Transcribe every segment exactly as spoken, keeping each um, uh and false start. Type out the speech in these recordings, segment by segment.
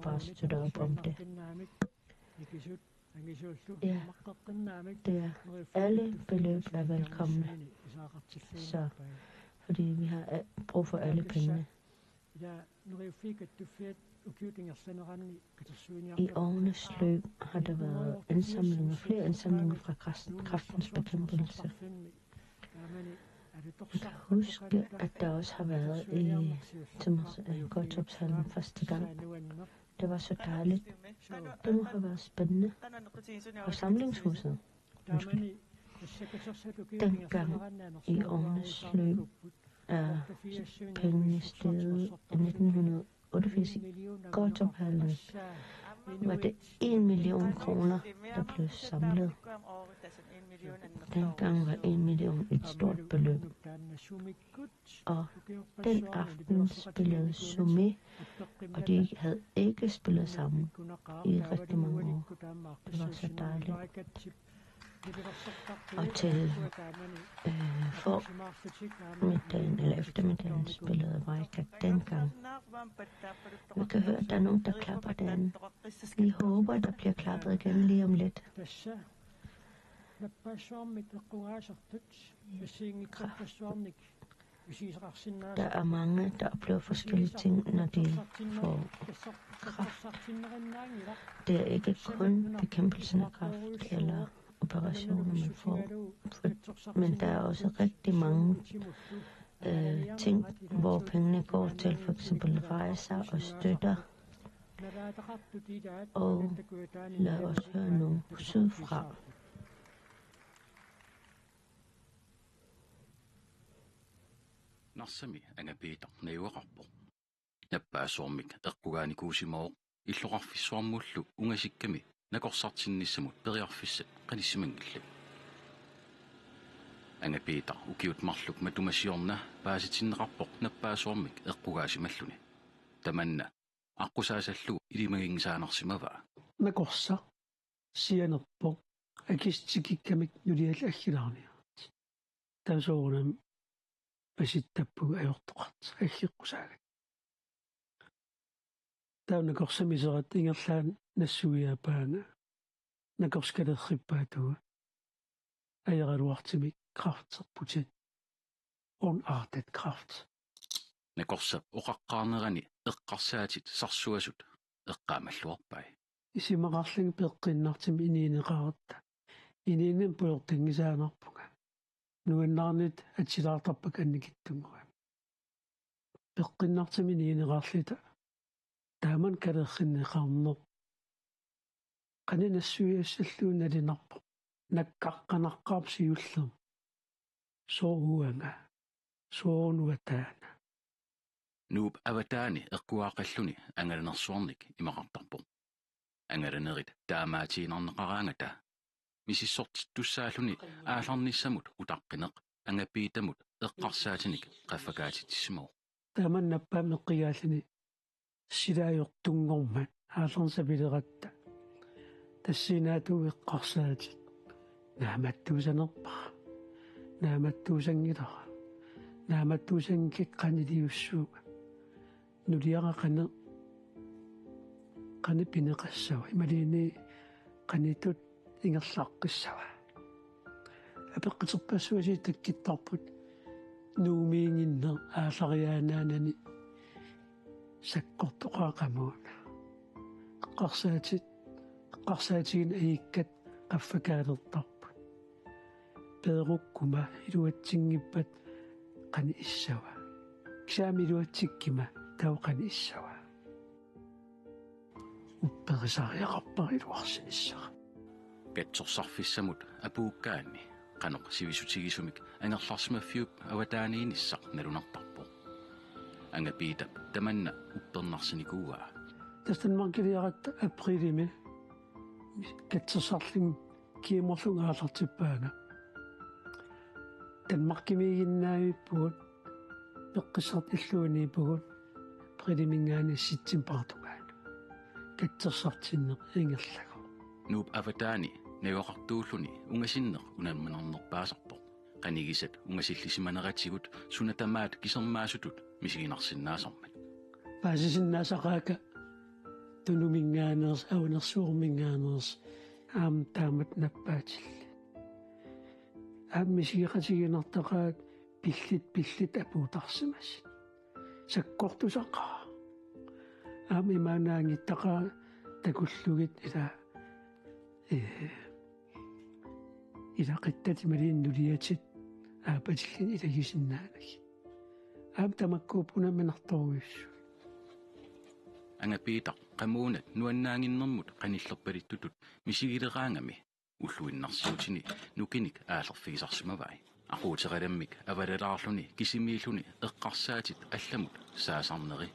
Paasitulaappamte. Ja, det er, alle beløb er velkomne. Så, fordi vi har øh, brug for alle pengene. I årenes løb har der været indsamlinger, flere indsamlinger fra kræft- kræftens bekæmpelse. Jeg kan huske, at der også har været i Thomas øh, Godthåbshallen første gang. Det var så dejligt. Det må have været spændende. Og samlingshuset. Undskyld. Dengang i årenes løb er pengene steget i nitten hundrede otteogfirs i Godthåbshallen. Var det en million kroner, der blev samlet. Dengang var en million et stort beløb. Og den aften spillede Sumi, og de havde ikke spillet sammen i rigtig mange år. Det var så dejligt. Og til øh, for middagen eller eftermiddagen spillede Vaikat dengang. Vi kan høre, at der er nogen, der klapper derinde. Vi håber, der bliver klappet igen lige om lidt. Kræft. Der er mange, der oplever forskellige ting, når de får kræft. Det er ikke kun bekæmpelsen af kræft eller operationer, man får, for, men der er også rigtig mange øh, ting, hvor pengene går til, for eksempel rejser og støtter. Og lad os høre nogen sydfra. Narsami Anga Piitaq najugaqarpoq. Nappaasormik eqqugaanikuusimavoq illoqarfissuarmullu ungasikkami nakorsartinnissamut periarfissat qanissimanngillat. Anga Piitaq ukiut marluk matuma siorna paasitinneqarpoq nappaasormik eqqugaasimalluni. Tamanna aqqusaasallugu ilimaginngisaannarsimavaa. Nakorsaq sianerpoq akissut tikikkamik nuliallit aggilaarniarit. Taava soorunami pasittappugut ajortoqartoq aggeqqusaagatta. Taava nakorsaq miseratta ingerlaannaq nassuiaapaanga. Nakorsaq kalerrippaatigut. Ajoraluartumik kræfterputit. Ondartet kræft. Nakorsap oqaqqaarnerani eqqarsaatit sarsuasut eqqaamalluarpai. Isumaqarlunga peqqinnartumik inuuneqaratta. Inuuninni pujortanngisaannarpunga. Nuannaarnit atsilaartarpakka annikitsunnguamik. Peqqinnartumik inuuneqarluta. Taamani kalerrinneqarneq. Qanoq nassuiassallugu nalunarpoq. Nakkaqqanaqqaarpoq siullermik. Sooq uanga. Sooq uanga taanna. Nuup avataani eqqugaaqalluni angalanersuarnik imaqartarpoq. Angalanerit taamaatiinnarneqaraangata misissortittussaalluni aallarnissamut utaqqineq Anga Piitamut eqqarsaatinik qaffakaatitissimavoq. Tamanna nappaamik eqqugaalluni silaajortunngormat aallarnissaa pileratta. Tassuunaatigut eqqarsaatit. Naammattuussanerpara. Naammattuussanngilara. Naammattuussanngikka qanoq iliussuunga. Nuliara qanoq, qanoq pineqassava, imaluunniit qanoq ittoq ingerlaqqissava. Apeqquterpassuit takkuttarput Nuummiinnginneq aallariaanaanani sakkortoqaaq qamuuna. Eqqarsaatit, eqqarsaatigineq ajukkat qaffakaalertarput. Peerukkuma iluatsinngippat qanoq issava. Kisianni iluatsikkuma taava qanoq issava. Upperisariaqarpara iluarsinissara. Katsorsarfissamut apuukkaanni qanoq sivisutigisumik angerlarsimaffiup avataaniinnissaq nalunartarpoq. Anga Piitap tamanna uppernarsinikuuaa. Tassa Danmarkiliaratta aprilimi katsorsarlunga kiamorlunga aallartippaanga. Danmarkimiiginnaavippugut peqqissartut illuanniippugut apriliminngaanniit septembarip tungaanut. Katsorsartinneq ingerlagu. Nuup avataani najugaqartuulluni ungasinneq unamminarnerpaasarpoq. Qanigisat ungasillisimaneratigut suna tamaat kisermaasutut misiginarsinnaasarmat. Paasisinnaasaqaakka Tunuminngaanneersoq, Avanersuarminngaanneersoq, aamma taamatut nappaatillit. Aamma misigeqatigiinnartaqaat pillit, pillit apuutarsimasut. Sakkortusaqaaq. Aamma imaannaanngittaqaat takullugit ila, ee, ilaquttat imaluunniit nuliatit aappatillit ilagisinnaanagit. Aamma tamakkuupput una minartorujussuit. Anga-Piitaq qamuuna nuannaannginnermut qanillerpalittutut misigileraangami ulluinnarsiutini nukinnik aallerfigisarsimavai. Aquuteralammik avalalaarluni kisimiilluni eqqarsaatit allamut saasarneri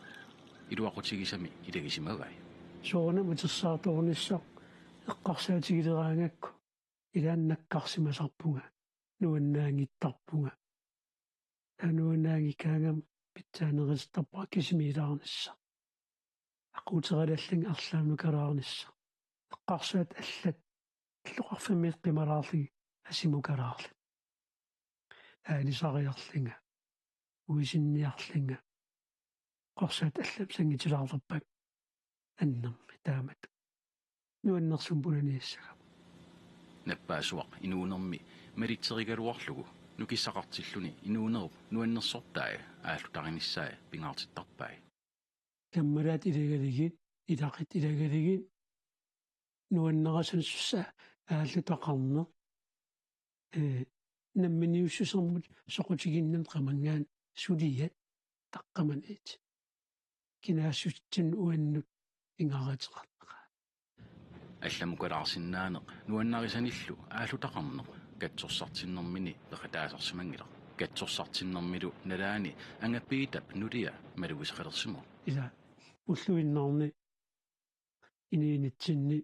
iluaqutigisami ilagisimavai. Soorunami utersaartornissaq eqqarsaatigileraangakku ilaanni nakkarsimasarpunga, nuannaanngittarpunga. Taava nuannaanngikkaangama pitsaanerulertarpunga kisimiilaarnissaq. Aquuteralallunga arlaannukalaarnissaq. Eqqarsaat allat illoqarfimmiit qimalaarlugit asimukalaarlugit. Aalisariarlunga, uisinniarlunga. Eqqarsaat allamik sanngutilaarlerpakka annermik taamatut. Nuannersumik punaniassagama. Nappaasuaq inuunermi malitserigaluarlugu nukissaqartilluni inuunerup nuannersortai aallutarinissaa pingaartittarpai. Kammalaat ilagalugit, ilaquttat ilagalugit, nuannarisassat aallutaqarneq. Ee, namminiussusermut soqutiginnamik qamanngaanniit suliat taqqamaniit. Kinaassutsitsinnut uannut pingaaruteqarneqaat. Allamukalaarsinnaaneq nuannarisanillu aallutaqarneq katsorsartinnermini peqataasarsimanngilaq. Katsorsartinnermilu nalaani Anga-Piitap nulia malugisaqalersimavoq. Ila ulluinnarni inuunitsinni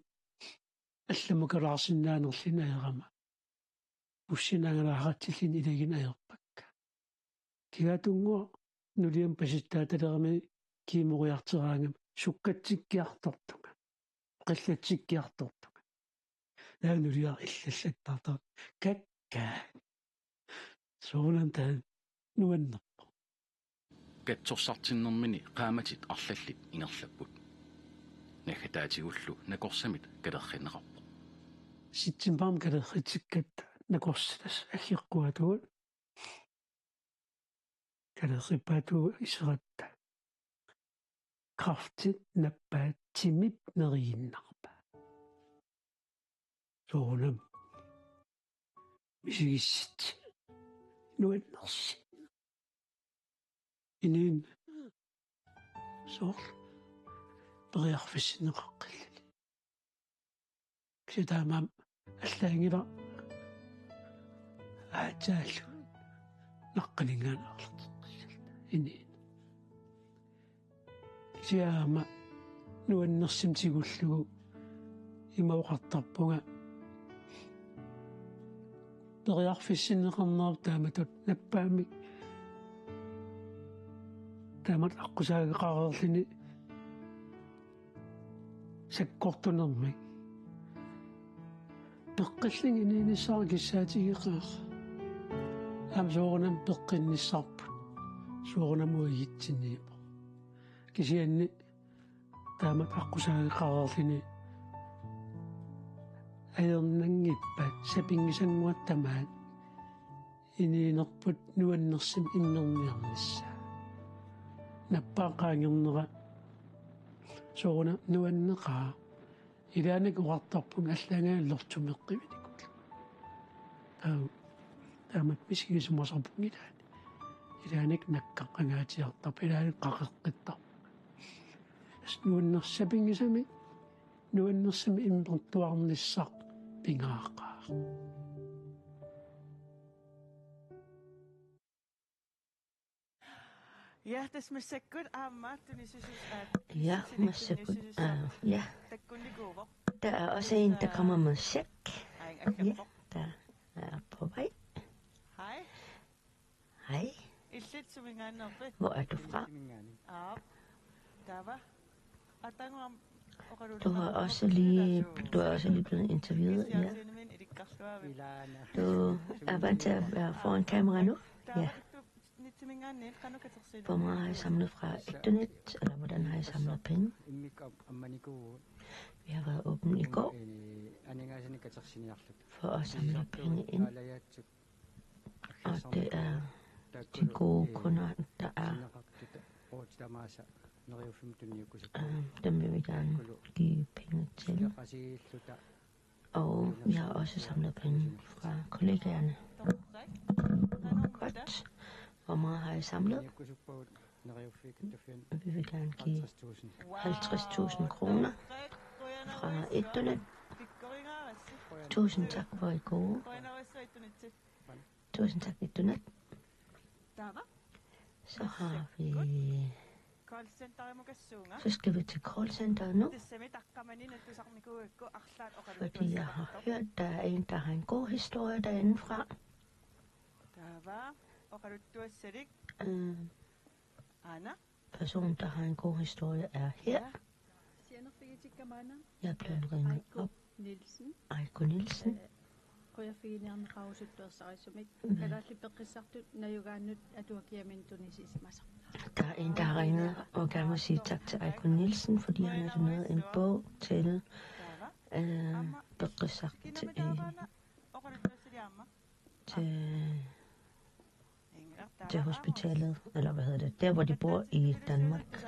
allamukalaarsinnaanerluni ajorama. Bussinik angalaaratsilluni ilagineq ajorpakka. Kigaatunngooq nuliama pasuttaatalerami kiimoriarteraangama sukkatsikkiartortunga. Qillatsikkiartortunga. Taava nuliara illallattartoq. Kakkaa. Soorunami taanna nuannerpoq. Katsorsartinnermini qaammatit arlallit ingerlapput. Naggataatigullu nakorsamit kalerrinneqarpoq. Septembarimi kalerritsikkatta nakorsat tassa aggeqquatugut. Kalerrippaatigut iseratta. Kræftit nappaat timip neriinnarpaa. Soorunami misigissutsit nuannersi. Inuuneq soorlu periarfissinneqaqqilluni. Kisianni taamaammat allaanngilaq aatsaallu naqqaninngaanniit aarlerteqqilluta inuuneq. Kisianni aamma nuannersumik tigullugu ima oqartarpunga periarfissinneqarnerup taamatut nappaammik taamatut aqqusaageqareerluni sakkortunermik. Peqqillunga inuunissara kissaatigeqaara. Aamma soorunami peqqinnissarput. Soorunami uagutsinnippoq. Kisianni taamatut aqqusaageqareerluni ajornanngippat sapinngisannguaq tamaat inuunerput nuannersumik immerniarnissaa. Nappaat qaangernera soorunami nuanneqaaq. Ilaanni oqartarpunga allaanngilaq lortumeqqivinikut. Taava taamatut misigisimasarpunga ilaanni. Ilaanni nakkaq angaatsiartarpoq, ilaanni qaqeqqittarpoq. Tassa nuannersoq sapinngisamik, nuannersumik immertuarnissaq pingaaqaaq. Ja, tassa massakkut aamma tunisussuseq, aa, Ja, tunisussuseq massakkut, tunisussuseq aa, ja. Takkunnikuuvoq. Der er også en, der kommer med en check. Aa, en Ja, aggerpoq. Der er på vej. Hej. Hej. Illit suminngaanneerpit? Hvor er du fra? Aap. Taava. Atanguam. Du har også lige, du er også lige blevet interviewet, ja. Du er vant til at være foran kamera nu? Ja. Hvor meget har I samlet fra et donat, eller hvordan har I samlet penge? Vi har været åbne i går for at samle penge ind, og det er de gode kunder, der er øh, dem vil vi gerne give penge til. Og vi har også samlet penge fra kollegaerne. Godt. Hvor meget har I samlet? Vi vil gerne give halvtreds tusind kroner fra et donat. Tusind tak for i går. Tusind tak, et donat. Så har vi... Så skal vi til callcenteret nu. Fordi jeg har hørt, der er en, der har en god historie derindefra. Øh, personen, der har en god historie, er her. Jeg er blevet ringet op. Aiko Nielsen. Qujanarfiginiarneqarusuttuassarissumik. Kalaallit peqqissartut najugaannut atuakkiamik tunisissimasarput. Der er en, der har ringet og gerne vil sige tak til Aiko Nielsen, fordi han har doneret en bog til øh, peqqissartut til, øh, til, til hospitalet, eller hvad hedder det, der hvor de bor i Danmark.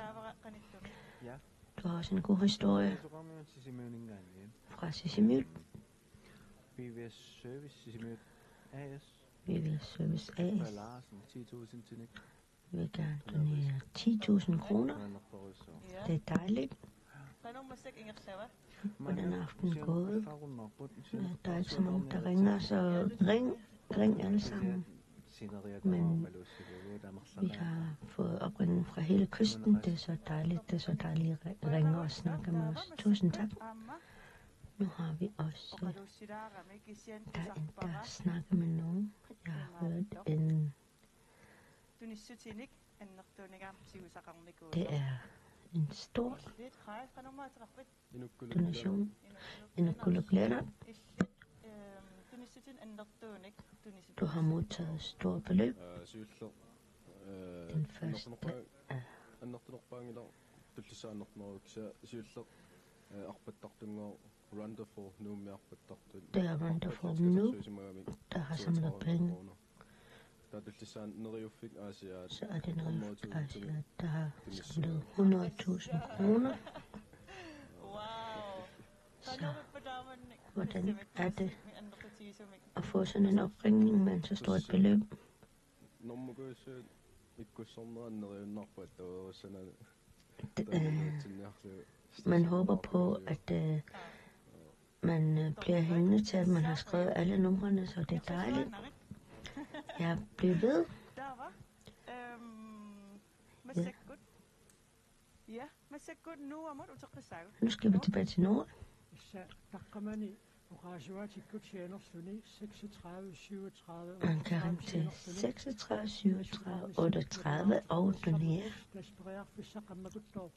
Du har også en god historie fra Sisimiut. VVS Service Sisimiut A/S. VVS Service A/S. Larsen, ti tusind til Nick. Vi vil gerne donere ti tusind kroner. Det er dejligt. Hvordan er aftenen gået? Ja, der er ikke så mange, der ringer, så ring, ring alle sammen. Men vi har fået opringning fra hele kysten. Det er så dejligt. Det er så dejligt, at I ringer og snakker med os. Tusind tak. Nu har vi også... Der er en, der snakker med nogen. Jeg har hørt en... Det er en stor donation. Inukkulup Lennert. Du har modtaget store beløb. Den første er... Det er Run the Four Nu, der har samlet penge. Så er det Neriuffik Aasiaat, der har samlet hundrede tusind kroner. Så hvordan er det at få sådan en opringning med så stort beløb? Det, øh, man håber på, at øh, man øh, bliver hængende til, at man har skrevet alle numrene, så det er dejligt. Ja, bliv ved. Ja. Nu skal vi tilbage til Norge. Man kan ringe til seksogtredive syvogtredive otteogtredive og donere.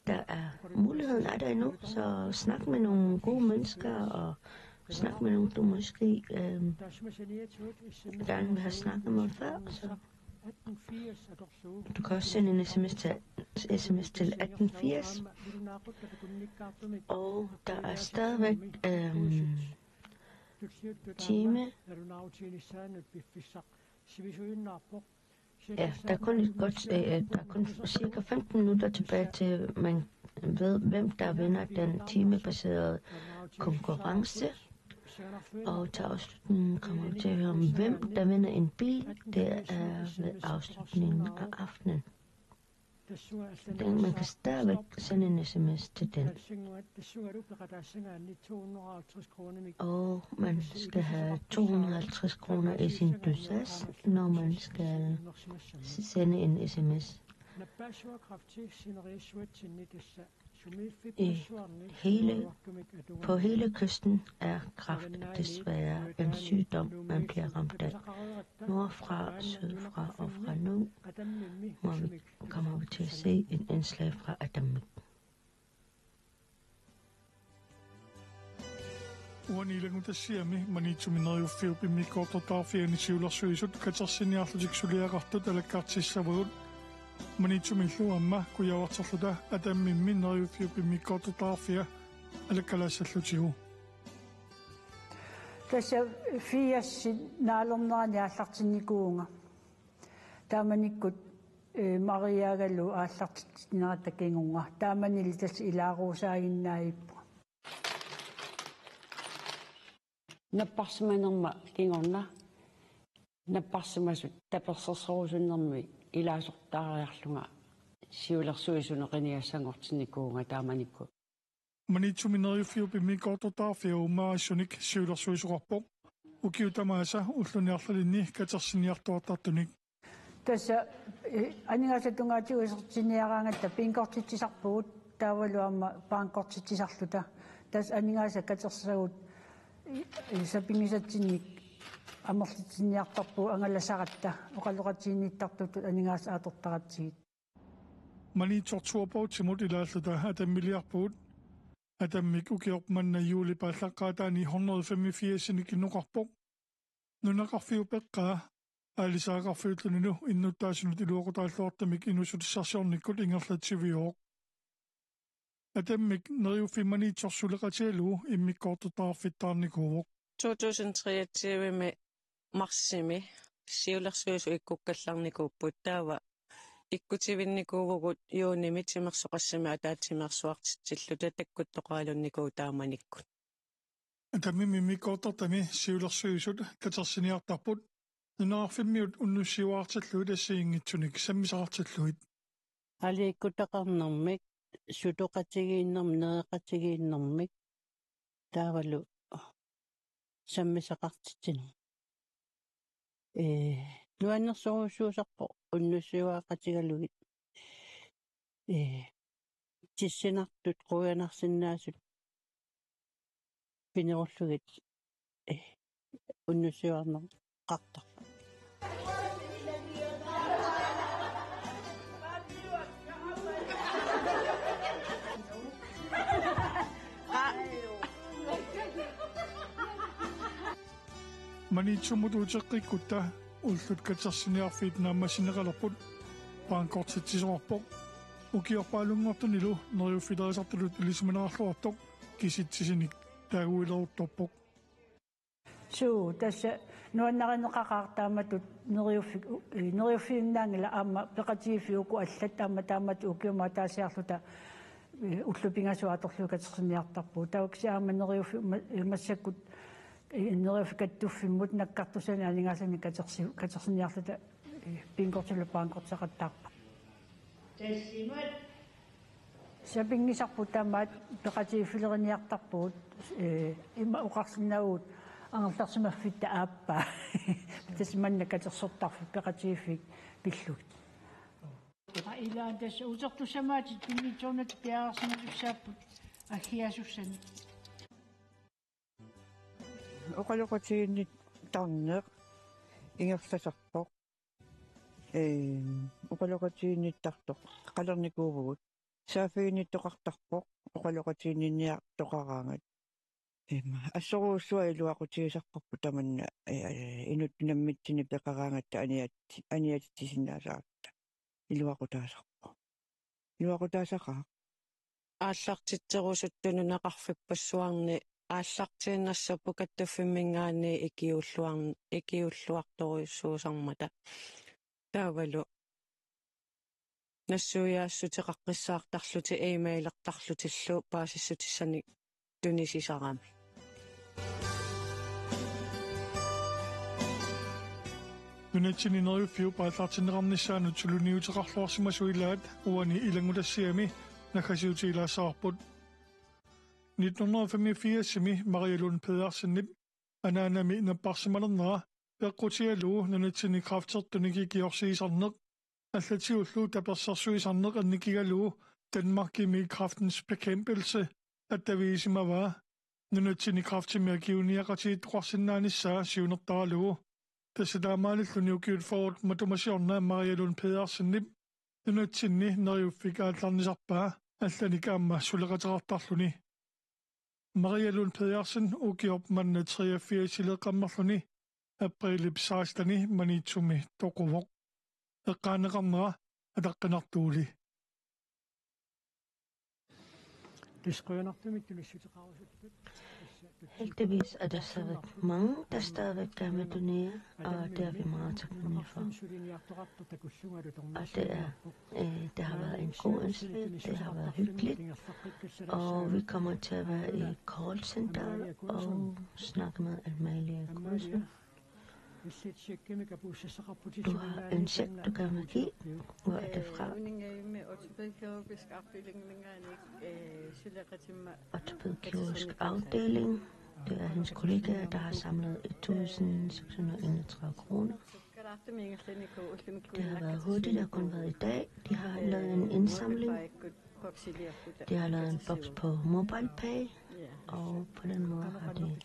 Der er muligheden er der endnu, så snak med nogle gode mennesker, og snak med nogen, du måske øh, gerne vil have snakket med før. Så du kan også sende en sms til, sms til atten firs, og der er stadigvæk øh, time. Ja, der er kun et godt, øh, der er kun cirka femten minutter tilbage til, man ved, hvem der vinder den timebaserede konkurrence. Og til afslutningen kommer vi til at høre om, hvem der vinder en bil. Det er ved afslutningen af aftenen. Den, man kan stadigvæk sende en sms til den. Og man skal have to hundrede og halvtreds kroner i sin dusas, når man skal sende en sms. I hele, på hele kysten er kræft desværre en sygdom, man bliver ramt af. Nordfra, sydfra og fra nord må vi, kommer vi til at se en indslag fra Atamik. Uani ilanngutassiami Maniitsumi Neriuffiup immikkoortortaqarfiani siulersuisut katersiniarlutik suliaqartut alakkartissavagut. Maniitsumillu aamma kujavarterluta Atammimmi Neriuffiup immikkoortortaqarfia alakkalaassallutigu. Tassa firsit naalernerani aallartinnikuuvunga. Taamanikkut, eh, Mariaagalu aallartitsineratta kingorna. Taamanili tassa ilaaruusaaginnaagipput. Napparsimanerma kingorna. Napparsimasut tapersersorusunnermi ilaasortaariarlunga siulersuisunut qinigassanngortinnikuuvunga taamanikkut. Maniitsumi Neriuffiup immikkoortortaqarfia uummarissunik siulersuisoqarpoq. Ukiut tamaasa ulluni arlalinni katersiniartuartartunik. Tassa, eh, aningaasat tungaatigut isertitsiniaraangatta bingortitsisarpugut taavalu aamma bankortitsisarluta. Tassa aningaasat katersagut, eh, sapinngisatsinnik amerlitsiniartarpugut angalasaratta oqaloqatiginnittartutut aningaasat atortaratsigit. Maniitsoq Thorborgimut ilaalluta Atammiliarpugut. Atammik ukiorput manna juulip aallaqqaataani hundrede femogfirsinik inneqarpoq. Nunaqarfiup eqqaa aalisagaqarfiullunilu innuttaasunut iluaqutaalluartumik inuussutissarsiornikkut ingerlatsivioq. Atammik Neriuffiup Maniitsoq suleqatigalugu immikkoortortaqarfittaarnikuuvoq. To tusind treogtyve-mi marsimi siulersuisut ikkukkallarnikuupput, taava ikkutivinnikuuvugut juunimi timersoqassami ataatsimeersuartitsilluta takkuttoqaralunnikuuvoq taamanikkut. Atammimmi immikkoortortami siulersuisut katersiniartarput nunaqarfimmiut unnussiuaartillugit assigiinngitsunik sammisaqartillugit. Aliikkutaqarnermik, sutoqatigiinnermik, nereqatigiinnermik, taavalu sammisaqartitsinermik. Ee, nuannersorujussuusarpoq unnussiuaaqatigalugit. Ee, tissinartut quianarsinnaasut pinerullugit, ee, unnussiuarneqartarpoq. Maniitsumut uteqqikkutta ullut katersiniarfiit naammassineqalerput. Bankortitsisoqarpoq. Ukiorpaalunngortunilu neriuffileriisartutut ilisimaneqarluartoq kisitsisinik taaguileruttorpoq. Suu, tassa nuannarineqaqaaq taamatut neriuffi-, eh, neriuffiunnaanngilaq aamma peqatigiiffiit uku allat aamma taamatut ukiumut ataasiarluta, eh, ullut pingasut atorlugit katersiniartarpugut. Taava kisianni aamma neriuffi-, ma-, eh, massakkut, eh, neriuffik kattuffimmut nakkartussanik aningaasanik katersi-, katersiniarluta, eh, bingortilu bankortisaqattaarput. Tassimat. Sapinngisarput tamaat peqatigiiffileriniartarpugut, ee, ima oqarsinnaavugut angerlarsimaffitta aappaa. Tassa manna katersortarfik peqatigiiffiit pillugit. Aa, ilaa tassa utertussamaatit pinngitsoornatik piareersimasussaapput aggiasussanik. Oqaloqatigiinnittarneq ingerlasarpoq. Ee, oqaloqatigiinnittartoq qalernikuuvugut. Saaffiginnittoqartarpoq oqaloqatiginninniartoqaraangat. Ima, assorujussuaq iluaqutigisarparput tamanna, ee, inuttut nammitsinnut peqaraangatta aniat-, aniatitsisinnaasaratta. Iluaqutaasarpoq. Iluaqutaasaqaaq. Aallartitserusuttut nunaqarfippassuarni aallartiinnassapput kattuffimminngaanniit ikiulluar-, ikiulluartorujussuusarmata. Taavalu nassuiaassuteqaqqissaartarlutik e-mailertarlutillu paasissutissanik tunisisarami. Nunatsinni neriuffiup aallartinneqarnissaanut suliniuteqarluarsimasut ilaat uani ilanngutassiami naggasiutit ilaassavarput. Nitten hundrede og femogfirsimi Maria Lund Pedersenip anaanami napparsimalernera peqqutigalugu nunatsinni kræftertunik ikiorsiisarneq allatigullu tapersersuisarneq annikigalugu Danmarkimi Kræftens Bekæmpelse attavigisimavaa nunatsinni kræftimik akiuiniaqatigiittoqarsinnaanissaa siunertaralugu. Tassa taamaalilluni ukiut fyrret matuma siorna Maria Lund Pedersenip nunatsinni neriuffik aallarnisarpaa allanik aamma suleqateqartarluni. Maria Lund Pedersen ukiorput manna treogfirsiliiqqammerluni aprilip seksteni Maniitsumi toquvoq. Eqqaaneqarnera ataqqinartuuli. Heldigvis er der stadigvæk mange, der stadigvæk gerne vil donere, og det er vi meget taknemmelige for. Og det er, øh, det har været en god indsats, det har været hyggeligt, og vi kommer til at være i callcenteret og snakke med Amalie Kruse. Du har en check, du gerne vil give. Hvor er det fra? Ortopædkirurgisk afdeling. Det er hendes kollegaer, der har samlet et tusind seks hundrede enogtredive kroner. Det har været hurtigt, det har kun været i dag. De har lavet en indsamling. De har lavet en boks på MobilePay, og på den måde har de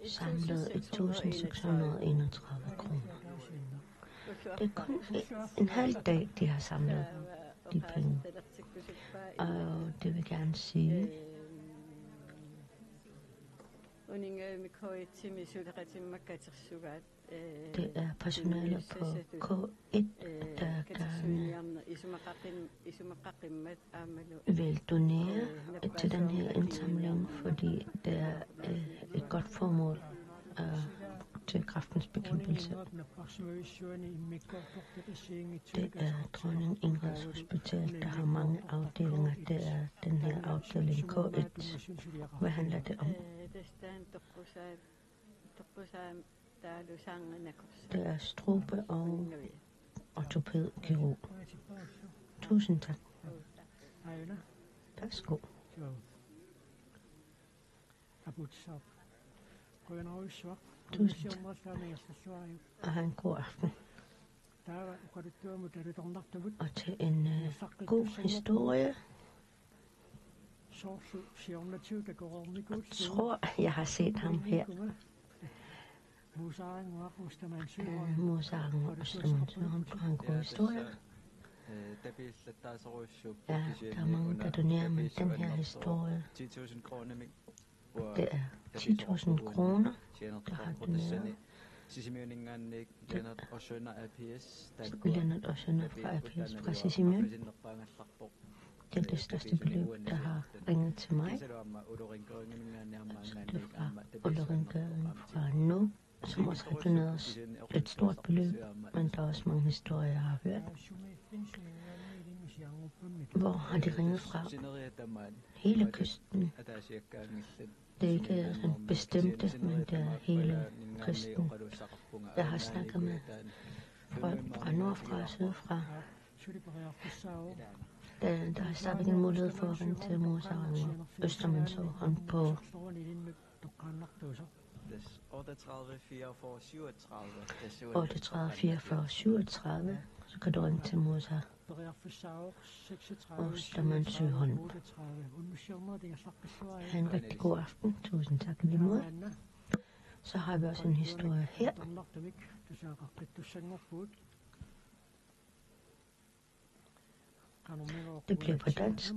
samlet et tusind seks hundrede enogtredive kroner. Det er kun en halv dag, de har samlet de penge. Og det vil gerne sige, det er personale på K et, der gerne vil donere til den her indsamling, fordi det er, øh, et godt formål, øh, til kræftens bekæmpelse. Det er Dronning Ingrids Hospital, der har mange afdelinger. Det er den her afdeling K et. Hvad handler det om? Det er strube og ortopædkirurg. Tusind tak. Værsgo. Tusind tak. Og have en god aften. Og til en, øh, god historie. Jeg tror, jeg har set ham her. Øh, Musaarnguaq Ostermann Sørensen, du har en god historie. Ja, der er mange, der donerer, men den her historie, det er ti tusind kroner, der har doneret. Lennart Ossønner fra A P S fra Sisimiut. Det er det største beløb, der har ringet til mig. Så det er fra Ulla Ringgaard fra Nuuk, som også har doneret et stort beløb, men der er også mange historier, jeg har hørt. Hvor har de ringet fra? Hele kysten. Det er ikke sådan bestemte, men det er hele kysten. Jeg har snakket med folk fra nord, fra syd, fra. Der, der er stadigvæk en mulighed for at ringe til Musaarnguaq Ostermann Sørensen på otteogtredive fireogfyrre syvogtredive. Otteogtredive fireogfyrre syvogtredive, så kan du ringe til Musaarnguaq Ostermann Sørensen. Ha' en rigtig god aften. Tusind tak i lige måde. Så har vi også en historie her. Det bliver på dansk.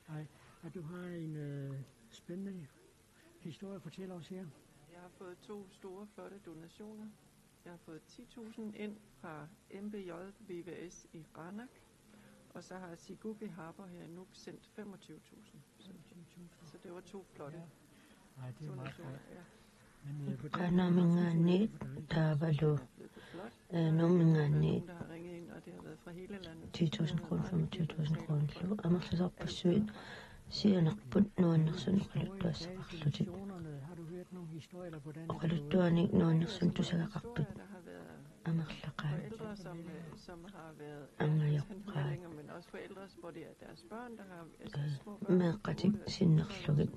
Hej, og du har en, øh, spændende historie at fortælle os her. Jeg har fået to store, flotte donationer. Jeg har fået ti tusind ind fra M B J V V S i Qaanaaq, og så har Siguke Harbour her i Nuuk sendt femogtyve tusind. Så, så det var to flotte. Ja. Ej, det er meget flot. Ja. Qaanaaminngaanniit taavalu, øh, Nuumminngaanniit ti tusind kroner, femogtyve tusind kroner. Amerlasoorpassuit siunerput nuannersunik oqaluttuassaqarlutik. Oqaluttuanik nuannersunik tusagaqarpit. Amerlaqaat. Angajoqqaat. Øh, meeqqatik sinnerlugit.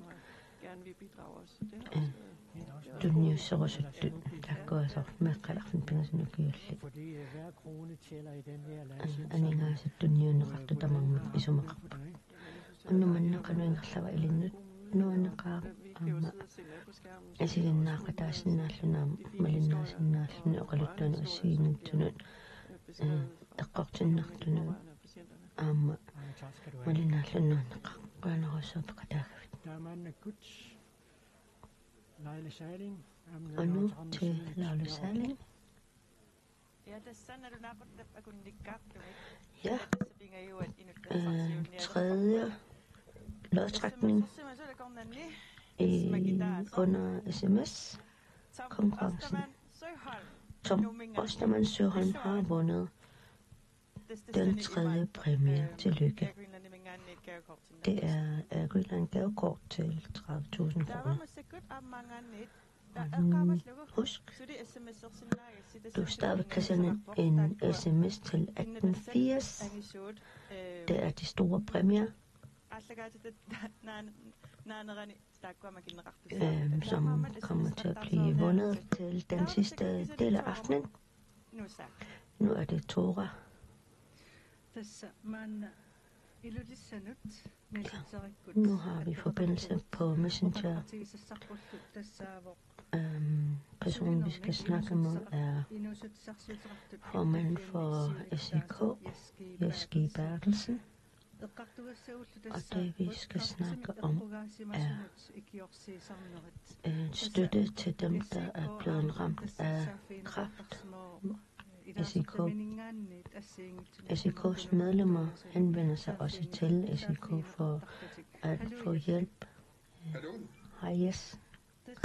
Øh, tunniusserusuttut. Taakkua soorlu meeqqat arfineq-pingasunut ukiullit. Øh, aningaasat tunniunneqartut tamarmik isumaqarput. Unnuk manna qanoq ingerlava ilinnut? Nuanneqaaq, aamma isiginnaaqataasinnaalluni aamma malinnaasinnaallugu oqaluttuanik assigiinngitsunut, øh, eqqortinnartunut aamma malinnaalluni nuanneqaaq. Qujanarsuaq peqataagavit. Taamaannakkut Laila Salling, aamma Anu til Laila Salling. Ja, tassa nalunaaqutaq akunnikkaartumik. Ja. Tassa pingajuat inuttassaarsiunnialerparput. Øh, tredje lodtrækning i, under S M S-konkurrencen. Tom Ostermann Søholm har vundet den tredje præmie. Tillykke. Det er Air Greenland gavekort til tredive tusind kroner. Og nu husk, du stadig kan sende en S M S til atten firs. Det er de store præmier, øhm, som kommer til at blive vundet til den sidste del af aftenen. Nu er det Tora. Tassa maanna Ilulissanut Messengerikkullu. Nu har vi forbindelse på Messenger. Øhm, personen, vi skal snakke med, er formanden for S I K, Jes G. Berthelsen. Og det, vi skal snakke om, er, øh, støtte til dem, der er blevet ramt af kræft. S I K. S I K's medlemmer henvender sig også til S I K for at få hjælp. Hej, Jes. Hej.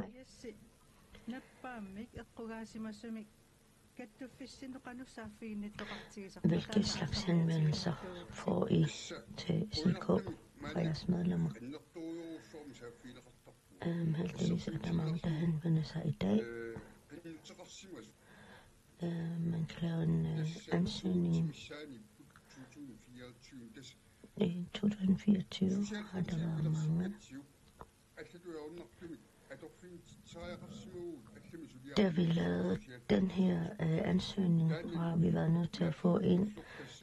Hvilke slags henvendelser får I til S I K fra jeres medlemmer? Øhm, heldigvis er der mange, der henvender sig i dag. Øh, man kan lave en, øh, ansøgning. I to tusind fireogtyve har der været mange. Da vi lavede den her, øh, ansøgning, har vi været nødt til at få en,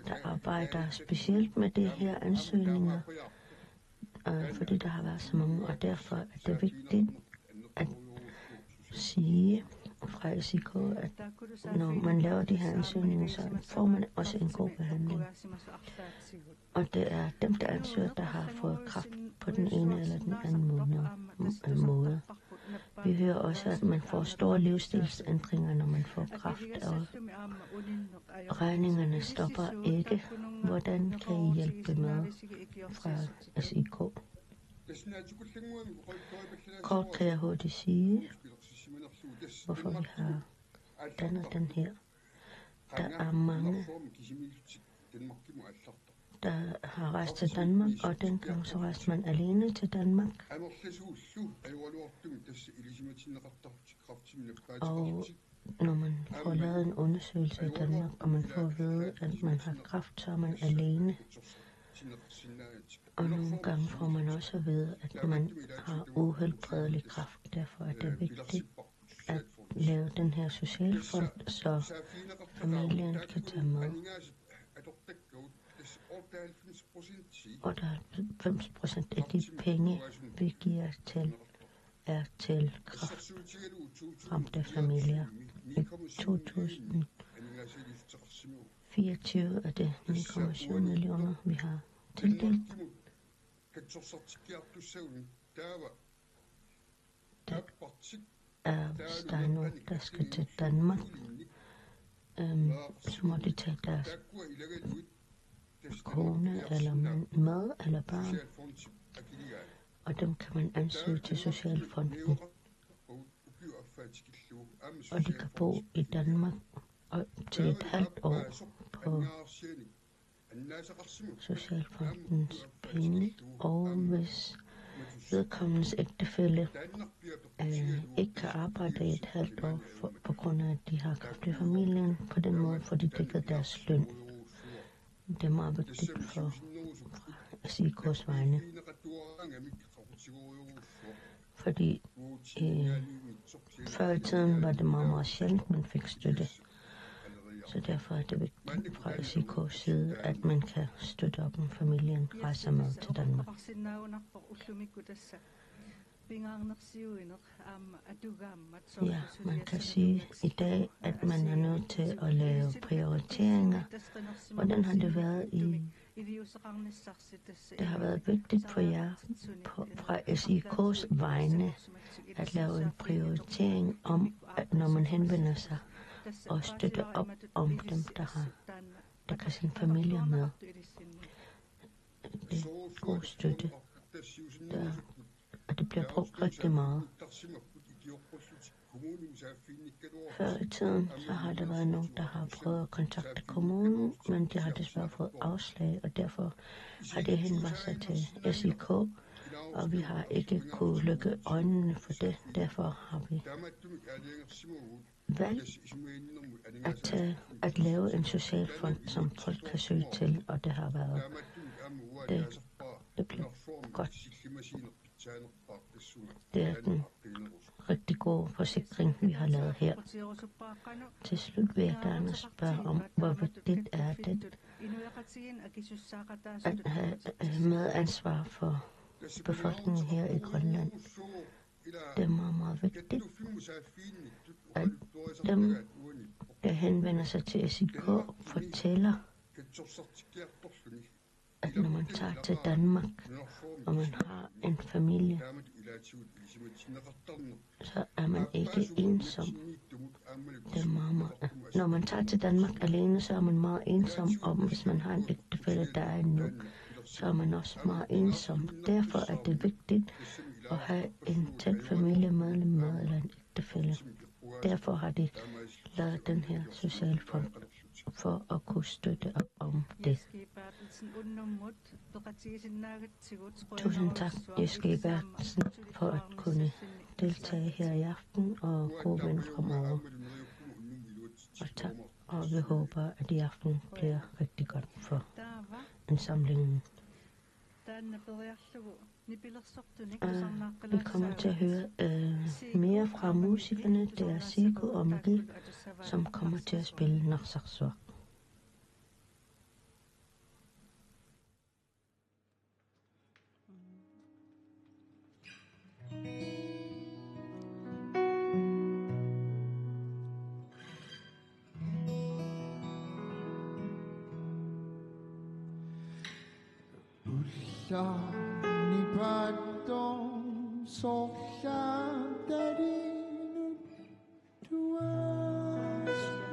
der arbejder specielt med det her ansøgninger, øh, fordi der har været så mange, og derfor er det vigtigt at sige fra S I K, at når man laver de her ansøgninger, så får man også en god behandling. Og det er dem, der ansøger, der har fået kræft på den ene eller den anden måned, øh, måde. Vi hører også, at man får store livsstilsændringer, når man får kræft, og regningerne stopper ikke. Hvordan kan I hjælpe med fra S I K? Kort kan jeg hurtigt sige, hvorfor vi har dannet den her. Der er mange, der har rejst til Danmark, og dengang så rejste man alene til Danmark. Og når man får lavet en undersøgelse i Danmark, og man får at vide, at man har kræft, så er man alene. Og nogle gange får man også at vide, at man har uhelbredelig kræft. Derfor er det vigtigt at lave den her socialfond, så familien kan tage med. Otteoghalvfems procent af de penge, vi giver til, er til kræftramte familier. I to tusind fireogtyve er det ni komma syv millioner, vi har tildelt. Der er, hvis der er nogen, der skal til Danmark, øhm, så må de tage deres kone eller mand med eller børn. Og dem kan man ansøge til Socialfonden. Og de kan bo i Danmark op til et halvt år på Socialfondens penge, og hvis vedkommendes ægtefælle, øh, ikke kan arbejde i et halvt år for, på grund af, at de har kræft i familien, på den måde får de dækket deres løn. Det er meget vigtigt for, fra S I K's vegne. Fordi, øh, før i tiden var det meget, meget sjældent, man fik støtte. Så derfor er det vigtigt fra S I K's side, at man kan støtte op, om familien rejser med til Danmark. Ja, man kan sige i dag, at man er nødt til at lave prioriteringer. Hvordan har det været i Det har været vigtigt for jer på, fra S I K's vegne at lave en prioritering om, at når man henvender sig, og støtte op om dem, der har, der kan sende familier med. Det er god støtte, der, og det bliver brugt rigtig meget. Før i tiden, så har der været nogen, der har prøvet at kontakte kommunen, men de har desværre fået afslag, og derfor har de henvendt sig til S I K, og vi har ikke kunnet lukke øjnene for det. Derfor har vi valgt at, tage, at lave en social fond, som folk kan søge til, og det har været, det, det blev godt. Det er den rigtig gode forsikring, vi har lavet her. Til slut vil jeg gerne spørge om, hvor vigtigt er det at have, have medansvar for befolkningen her i Grønland. Det er meget, meget vigtigt, at dem, der henvender sig til S I K, fortæller, at når man tager til Danmark, og man har en familie, så er man ikke ensom. Det er meget, meget, når man tager til Danmark alene, så er man meget ensom, og hvis man har en ægtefælle, der er en nu, så er man også meget ensom. Derfor er det vigtigt at have en tæt familiemedlem med eller en ægtefælle. Derfor har de lavet den her sociale fond for at kunne støtte op om det. Tusind tak, Jes G. Berthelsen, for at kunne deltage her i aften, og god vind fremover. Og tak, og vi håber, at i aften bliver rigtig godt for indsamlingen. Øh, vi kommer til at høre øh, mere fra musikerne. Det er Siku og Miki, som kommer til at spille Narsarsuaq. Ullormi paatsoq sorlaartarinut tuaasut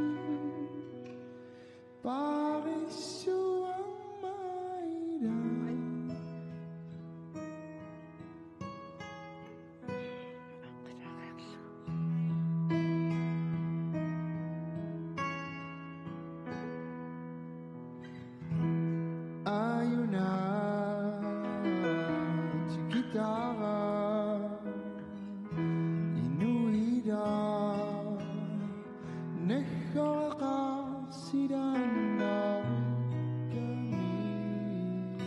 paarissuarmata. Ajuna tikitara inuira nahhoreqarsilaannarikkamik.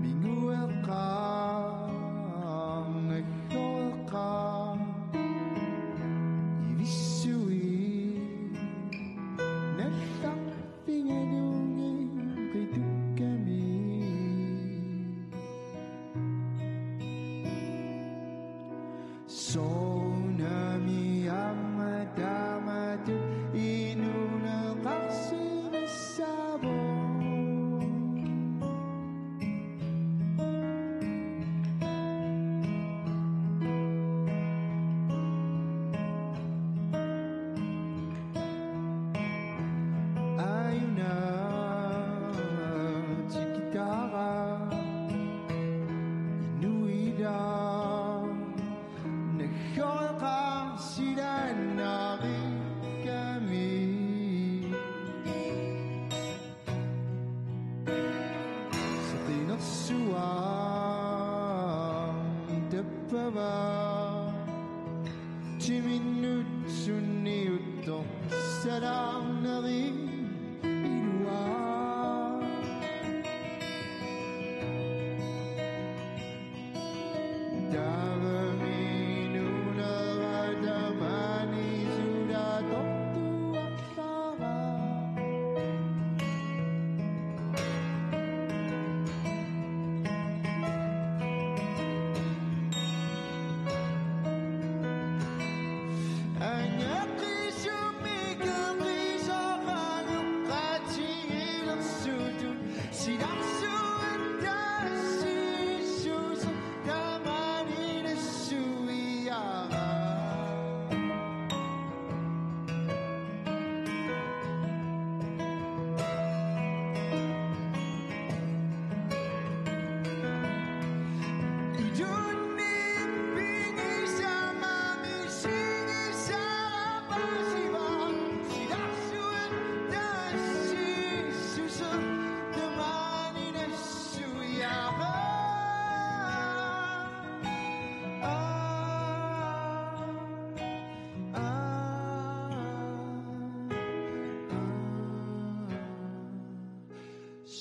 Mingueqqaarnaggoreqqaaq ivissui nallarfigalugit qitukkami. Soorunami aamma taamatut inuuneqarsimassaavoq. Ajuna tikitara inuira nahhoreqarsilaannarikkamik. Seqinersuaq tappavaa timinnut sunniuttoq salaarneri iluaa. Taavami nuunera tamaani sulatortuarlara. Angaqqisumik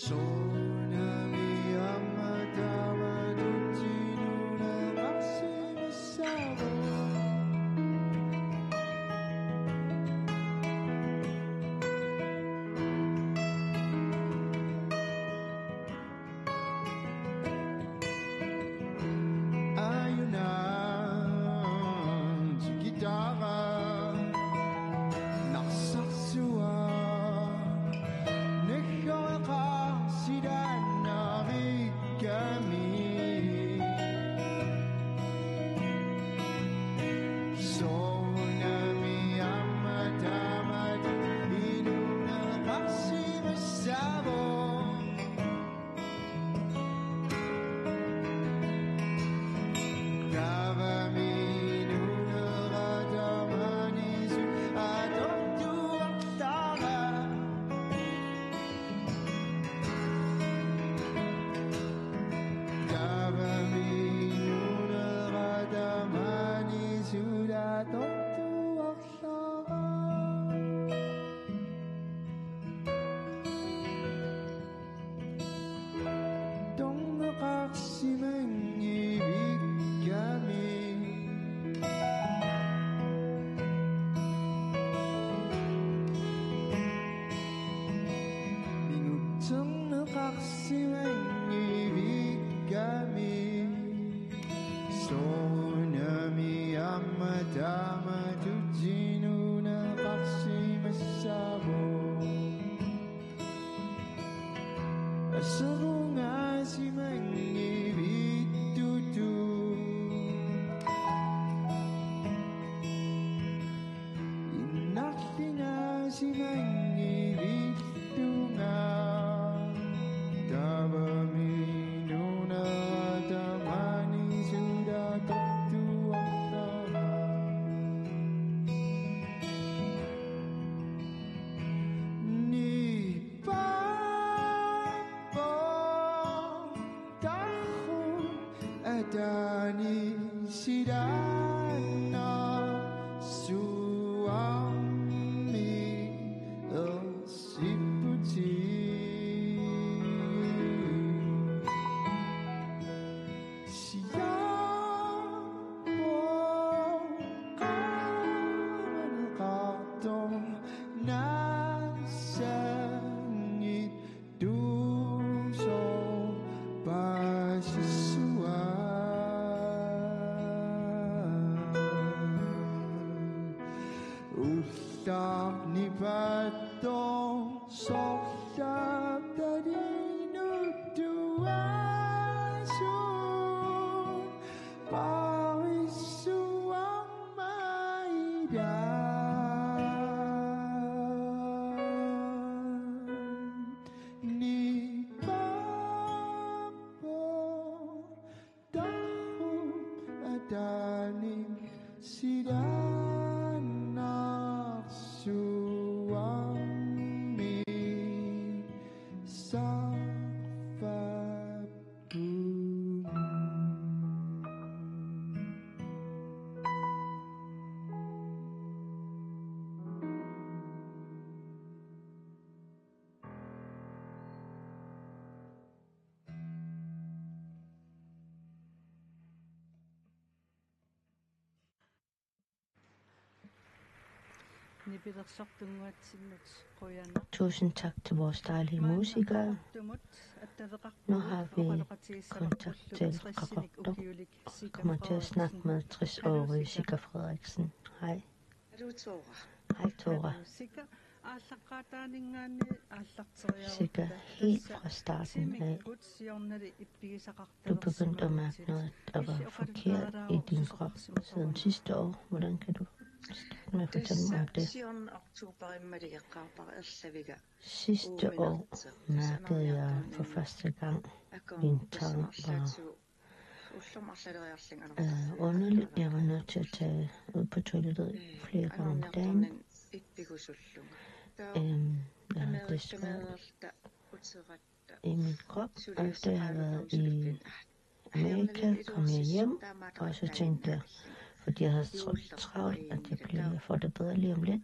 Soorunami aamma tamatut nunaqarsimassavoq. Ajunngitsoq guitari narsarsuaq, naggoreqarsilaannarikkami. Soorunami aamma tamatut nunaqarsimassavoq. Taavami nunera tamanissut atortuarlara. Taavami nunera tamanissut atortuarlara. Torneqarsimanngivigami. Minguterneqarsimanngivigami. Soorunami aamma tamatut nunaqarsimassavoq. Aserungaasimanngivittugut. Innarlungaasimanngivittunga. Taavami nunera tamanissut atortuarlara. Nipaappoq tarrut ataani silaannarsuarmi ersipputit. Siaappoq qaamaneqartoq naassanngitsuusoq paasissuaq. Ullarnipaattoq sorlaatalinnut tuaasut paarissuarmata. Nipaappoq tarrut ataani silaannarsuarmi sarfapput. Nipilersortunnguatsinnut qujanaq. Tusind tak til vores dejlige musikere. Nu har vi kontakt til Qaqortoq. Kommer til at snakke med tres-årige Sika Frederiksen. Hej. Aluu, Tora. Hej, Tora. Aluu, Sika. Aallaqqaataaninngaanniit aallarteriarutta. Sika, helt fra starten af. Timikkut siornali ippigisaqartalersimagutsigu. Du begyndte at mærke noget, der var forkert i din krop siden sidste år. Hvordan kan du starte med at fortælle mig om det? Tassa siorna oktoberimmat eqqaarpara erlaviga. Sidste år mærkede jeg for første gang, min tarm var øh, underligt. Jeg var nødt til at tage ud på toilettet flere gange om dagen. Øhm, jeg har det svært i min krop, og efter jeg har været i Amerika, kom jeg hjem, og så tænkte jeg, fordi jeg havde så travlt, at jeg bliver, jeg får det bedre lige om lidt.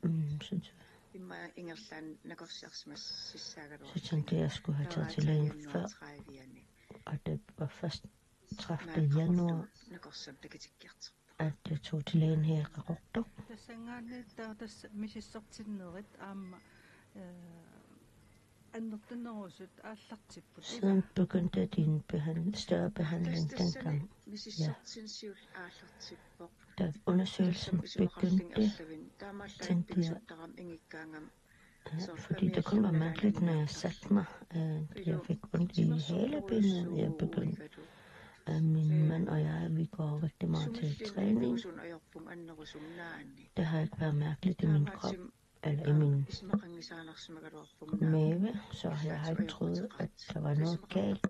Mm, synes jeg. Immaqa ingerlaannaq nakorsiarsimassagaluarlunga. Så tænkte jeg, jeg skulle have taget til lægen før, og det var først tredivte januar, at jeg tog til lægen her i Qaqortoq. Tassanngaanniit taava tassa misissortinnerit aamma, eh, annertunerusut aallartipput. Siden begyndte din behand-, større behandling dengang. Ja. Da undersøgelsen begyndte, tænkte jeg, øh, fordi det kun var mærkeligt, når jeg satte mig, øh, jeg fik ondt i halebenet, jeg begyndte, øh, min mand og jeg, vi går rigtig meget til træning. Det har ikke været mærkeligt i min krop, eller i min mave, så jeg har ikke troet, at der var noget galt.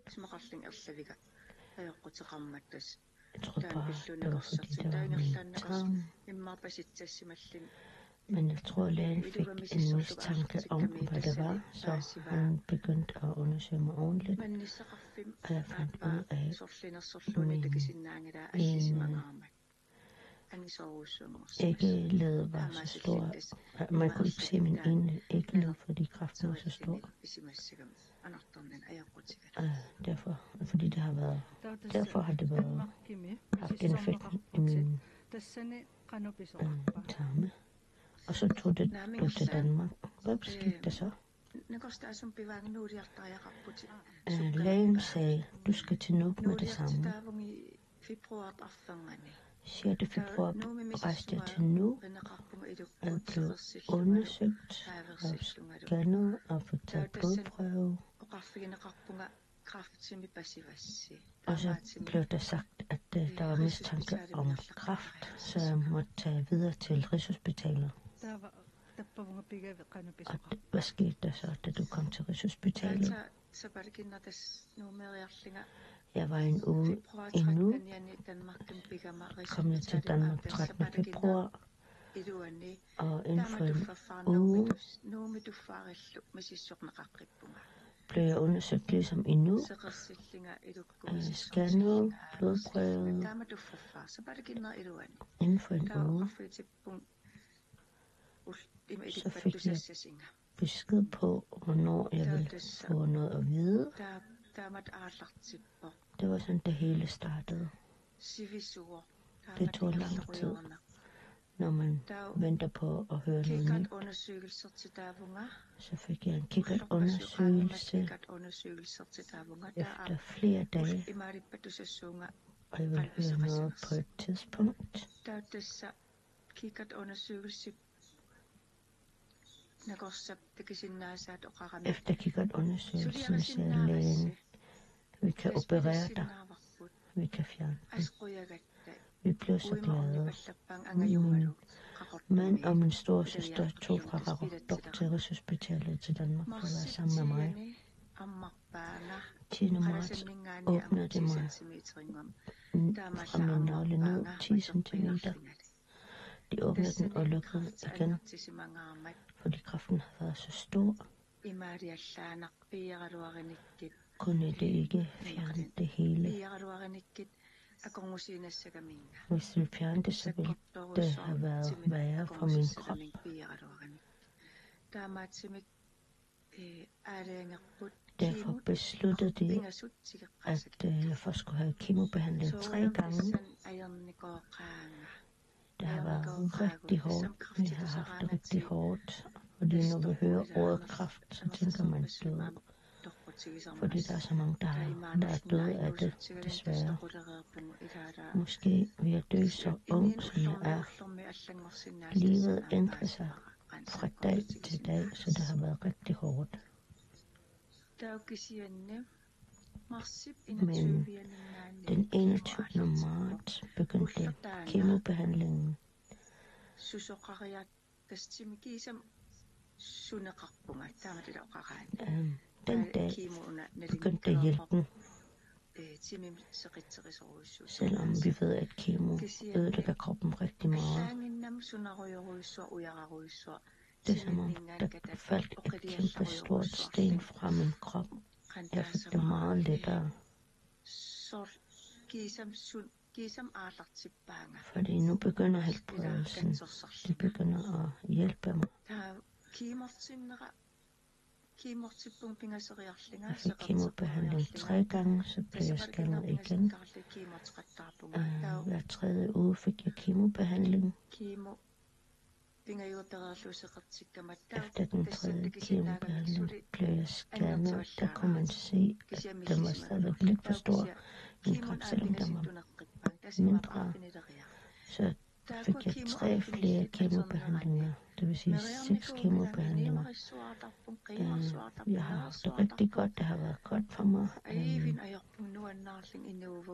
Jeg troede bare, det var, fordi det var min tarm. Men jeg tror, lægen fik en mistanke om, hvad det var, så han begyndte at undersøge mig ordentligt. Og jeg fandt ud af, at min ene æggeled var så stor. Man kunne ikke se min ene æggeled, fordi kræften var så stor. Øh, derfor, fordi det har været, derfor har det været, haft en effekt i min, øh, tarme. Og så tog det, tog til Danmark. Hvad skete der så? Øh, lægen sagde, du skal til Nuuk med det samme. Sjette februar rejste jeg til Nuuk og blev undersøgt og scannet og fik taget blodprøve. Og så blev der sagt, at, øh, der var mistanke om kræft, så jeg måtte tage videre til Rigshospitalet. Og det, hvad skete der så, da du kom til Rigshospitalet? Jeg var en uge i Nuuk, kom jeg til Danmark trettende februar, og inden for en uge blev jeg undersøgt ligesom i Nuuk, øh, scannet, blodprøvet. Inden for en uge, så fik jeg besked på, hvornår jeg ville få noget at vide. Det var sådan, det hele startede. Det tog lang tid, når man venter på at høre noget nyt. Så fik jeg en kikkertundersøgelse efter flere dage, og jeg ville høre noget på et tidspunkt. Efter kikkertundersøgelsen sagde lægen, vi kan operere dig. Vi kan fjerne den. Vi blev så glade. Min mand og min storesøster tog fra Qaqortoq til Rigshospitalet til Danmark for at være sammen med mig. Tiende marts åbnede de mig fra min navle ned ti centimeter. De åbnede den og lukkede igen, fordi kræften har været så stor. Kunne det ikke fjerne det hele? Hvis det ville fjerne det, så ville det have været værre for min krop. Derfor besluttede de, at, øh, jeg først skulle have kemobehandling tre gange. Det har været rigtig hårdt. Vi har haft det rigtig hårdt, fordi når vi hører ordet kræft, så tænker man død. Fordi der er så mange, der, der er døde af det, desværre. Måske vi er døde så ung, som jeg er. Livet ændrer sig fra dag til dag, så det har været rigtig hårdt. Men den enogtyvende marts begyndte kemobehandlingen. Øhm, den dag begyndte hjælpen. Selvom vi ved, at kemo ødelægger kroppen rigtig meget. Det er som om, der faldt et kæmpe stort sten fra min krop. Jeg fik det meget lettere. Fordi nu begynder helbredelsen. Det begynder at hjælpe mig. Kemortinnera, kemortippunga pingasoriarlunga. Jeg fik kemobehandling tre gange, så blev jeg scannet igen. Øh, hver tredje uge fik jeg kemobehandling. Kemo pingajuat pereerlugu seqertikkama. Efter den tredje kemobehandling blev jeg scannet. Der kunne man se, at den var stadigvæk lidt for stor, min krop, selvom den var mindre. Så fik jeg tre flere kemobehandlinger, det vil sige seks kemobehandlinger. Øh, jeg har haft det rigtig godt. Det har været godt for mig. Øh,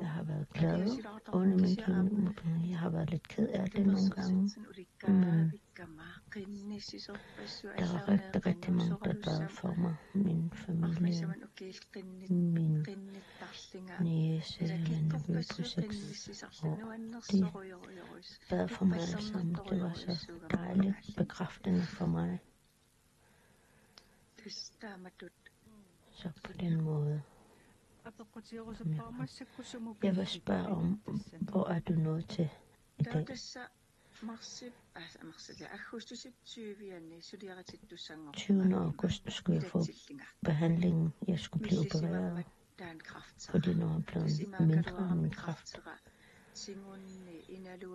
jeg har været glad under min kemobehandling. Jeg har været lidt ked af det nogle gange. Men der var rigtig, rigtig mange, der bad for mig. Min familie, min niece, min nevø på seks år, de bad for mig alle sammen. Det var så dejligt bekræftende for mig. Så på den måde. Jeg vil spørge om, hvor er du nået til i dag? Tyvende august skulle jeg få behandlingen. Jeg skulle blive opereret, fordi når jeg blev mindre af min kræft.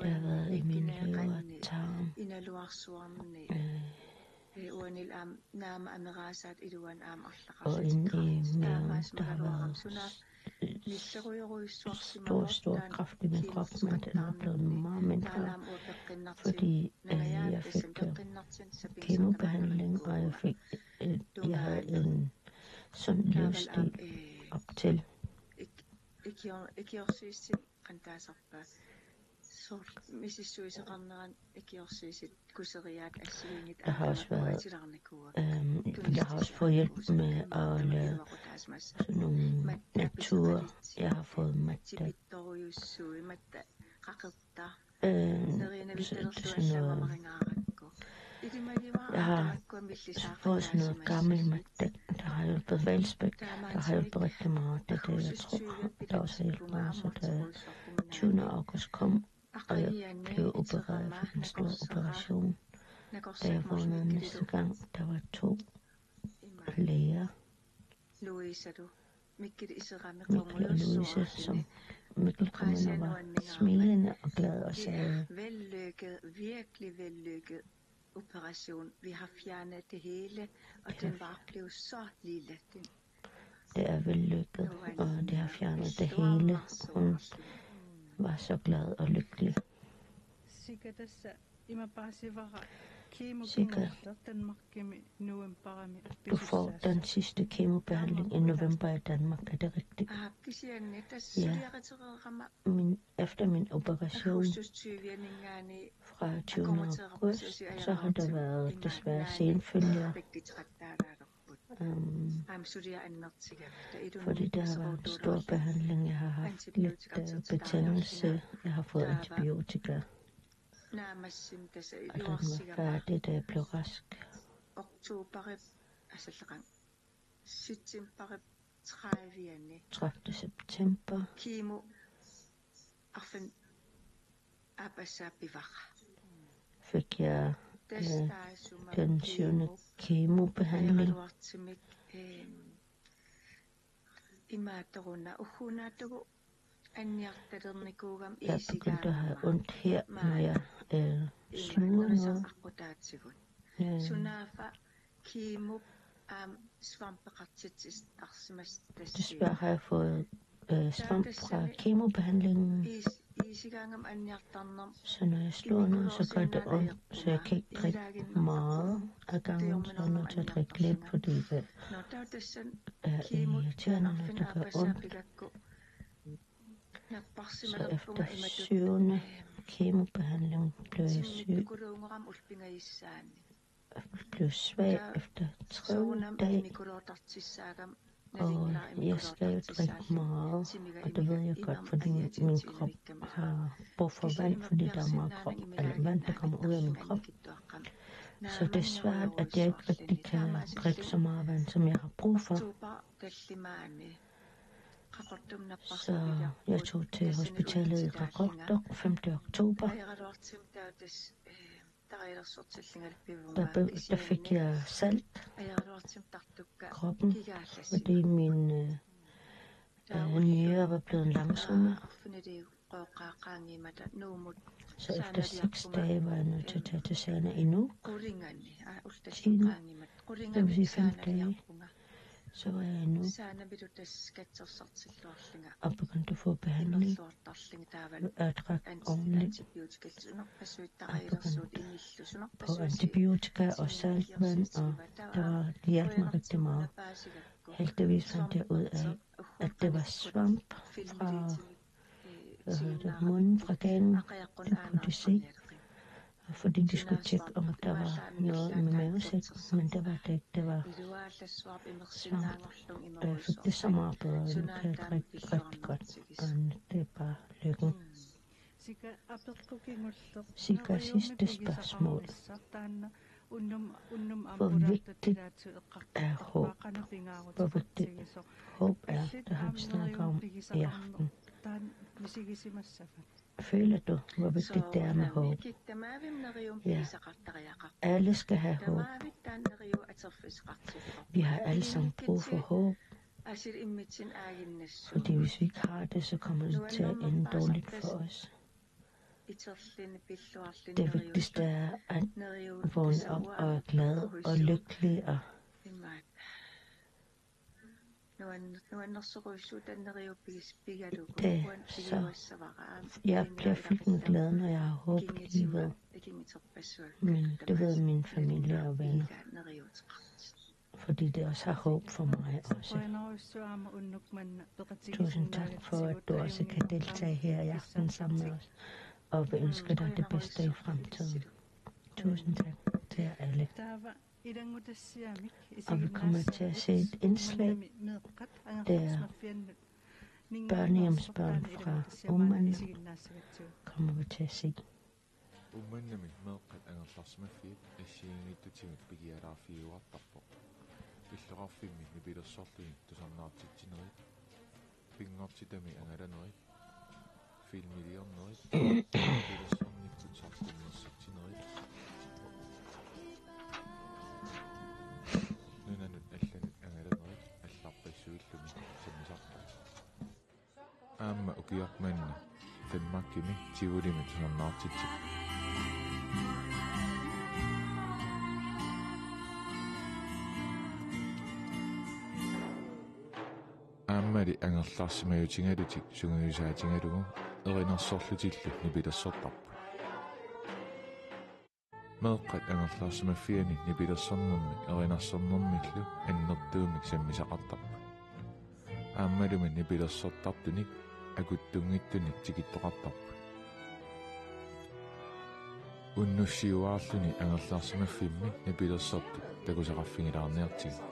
Jeg har været i min lever, tarm, øh, og inde i maven, der har været stor, stor kræft i min krop, men den er blevet meget mindre, fordi øh, jeg fik øh, kemobehandling, og jeg fik, øh, jeg havde en sund livsstil op til. Ikior-, ikiorsiissin qantaasarpa? Soorlu misissuisoqarneran ikiorsiissit kuseriaat assigiinngitsut. Der har også været, øhm, jeg har også fået hjælp med at lave sådan nogle natur. Jeg har fået matte. Tipittorujussuit, matta qaqertar. Øh, så, det er sådan noget, jeg har fået sådan noget gammel matte, der har hjulpet, valgspæk, der har hjulpet rigtig meget. Det er det, jeg tror, der også har hjulpet mig. Så da tyvende august kom, og jeg blev opereret for en stor operation. Da jeg vågnede næste gang, der var to læger. Mikkel og Louise, som Mikkel kom ind og var smilende og glad og sagde: Vellykket, virkelig vellykket operation. Vi har fjernet det hele, og den var blevet så lille. Den, det er vellykket, og det har fjernet det hele. Hun var så glad og lykkelig. Sikkert. Du får den sidste kemobehandling i november i Danmark, er det rigtigt? Ja. Min, efter min operation fra tyvende august, så har der været desværre senfølger. Øhm, fordi det har været en stor behandling. Jeg har haft lidt øh, betændelse. Jeg har fået antibiotika. Og da den var færdig, da jeg blev rask, tredivte september, fik jeg øh, den syvende kemobehandling. Jeg begyndte at have ondt her, når jeg øh, sluger noget. Ja. Desværre har jeg fået øh, svamp fra kemobehandlingen. Så når jeg sluger noget, så gør det ondt, så jeg kan ikke drikke meget af gangen, så er jeg nødt til at drikke lidt, fordi det er irriterende, når det gør ondt. Så efter syvende kemobehandling blev jeg syg. Jeg blev svag efter tre dage. Og jeg skal jo drikke meget, og det ved jeg godt, fordi min krop har brug for vand, fordi der er meget krop, eller vand, der kommer ud af min krop. Så det er svært, at jeg ikke rigtig kan drikke så meget vand, som jeg har brug for. Så jeg tog til hospitalet i Qaqortoq femte oktober. Papel, der fik jeg salt i kroppen, fordi min øh, øh, nyre var blevet langsommere. Så efter seks dage var jeg nødt til at tage til Sana endnu. Ti, det vil sige fem dage. Så var jeg endnu og begyndte at få behandling. Og jeg drak ordentligt. Og begyndte på antibiotika og saltvand, og det var, det hjalp mig rigtig meget. Heldigvis fandt jeg ud af, at det var svamp fra hvad hedder det, munden fra ganen, det kunne de se. Og fordi de skulle tjekke, om der var noget med mavesækken, men det var det ikke. Det var svamp, og jeg fik det så meget bedre, og nu kan jeg drikke rigtig godt. Og det er bare lykken. Sika, sidste spørgsmål. Hvor vigtigt er håb? Hvor vigtigt håb er, det har vi snakket om i aften. Føler du, hvor vigtigt det er med håb? Ja. Alle skal have håb. Vi har alle sammen brug for håb. Fordi hvis vi ikke har det, så kommer det til at ende dårligt for os. Det vigtigste er at vågne op og være glad og lykkelig og det, så jeg bliver fyldt med glæde, når jeg har håb lige ved. Men det ved min familie og venner. Fordi det også har håb for mig også. Tusind tak for, at du også kan deltage her i aften sammen med os, og vi ønsker dig det bedste i fremtiden. Tusind tak til jer alle. Og vi kommer til at se et indslag, der børnehjemsbørn fra Uummannaq kommer vi til at se. Uummannami meeqqat angerlarsimaffiat assigiinngitsutigit pigialaarfigiuartarpoq. Illoqarfimmi nipilersorluni tusarnaartitsinerit, pinngortitami angalanerit, filmiliornerit, nipilersornikkut saqqummersitsinerit, nunanut allanut angalanerit allarpassuillumi sammisarpaat. Aamma ukioq manna Danmarkimi Tivolimi tusarnaartitsivoq. Aammali angerlarsimajutigalutik sungiusaatigalugu erinarsorlutillu nipilersortarput. Meeqqat angerlarsimaffianni nipilersornermi erinarsornermillu annertuumik sammisaqartarput. Aammalumi nipilersortartunik akuttunngitsunik tikittoqartarput. Unnussiuaarluni angerlarsimaffimmi nipilersortut takusaqarfigilaarniartigit.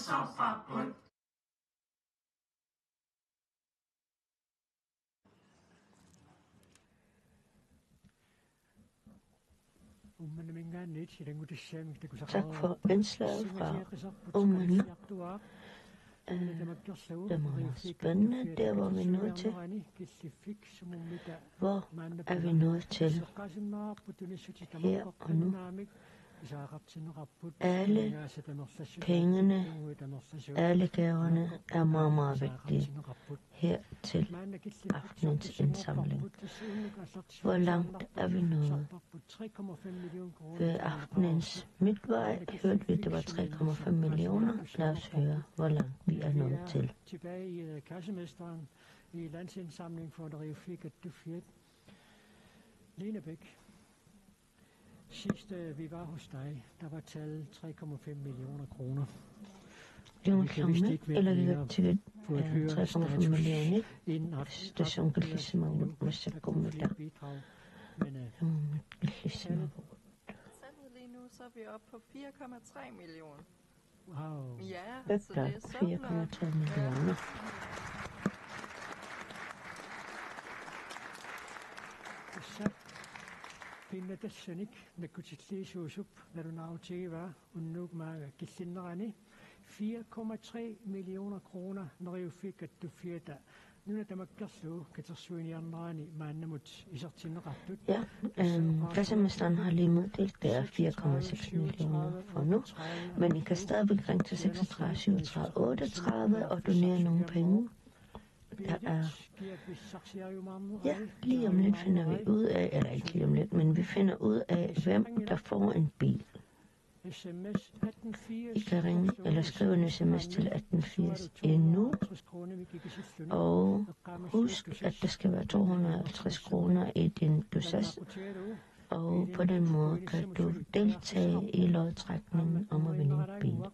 Saappaarput. Tak for indslaget fra Uummannaq. Øh, det var meget spændende. Der var vi nødt til. Hvor er vi nået til her og nu? Alle pengene, alle gaverne er meget, meget vigtige her til aftenens indsamling. Hvor langt er vi nået? Ved aftenens midtvej hørte vi, det var tre komma fem millioner. Lad os høre, hvor langt vi er nået til. Tilbage i, øh, kassemesteren i Landsindsamling for Neriuffik Katuiffiat. Lene Bech. Sidst, øh, vi var hos dig, der var tallet tre komma fem millioner kroner. Ilungersuarmi ilagigatsigu, øh, tre komma fem millioner. Tassa unkallissimavugut massakkummi. Bidrag. Men, øh, unkallissimavugut. Tallet lige nu, så er vi oppe på fire komma tre millioner. Wow. Ja, så det er så flot. Fire komma tre millioner. Tassa pinnattassani nakkutilliisuusup nalunaarutigivaa unnuup maanga killinnerani fire komma tre millioner kroner Neriuffik Katuiffiata nuna tamakkerlugu katersuiniarnerani maannamut isertinneqartut. Ja, øhm, kassemesteren har lige meddelt, det er fire komma seks millioner for nu, men I kan stadigvæk ringe til seksogtredive syvogtredive otteogtredive og donere nogle penge. Der er, ja, lige om lidt finder vi ud af, eller ikke lige om lidt, men vi finder ud af, hvem der får en bil. I kan ringe eller skrive en S M S til atten firs endnu. Og husk, at der skal være to hundrede og halvtreds kroner i din Tusass. Og på den måde kan du deltage i lodtrækningen om at vinde en bil.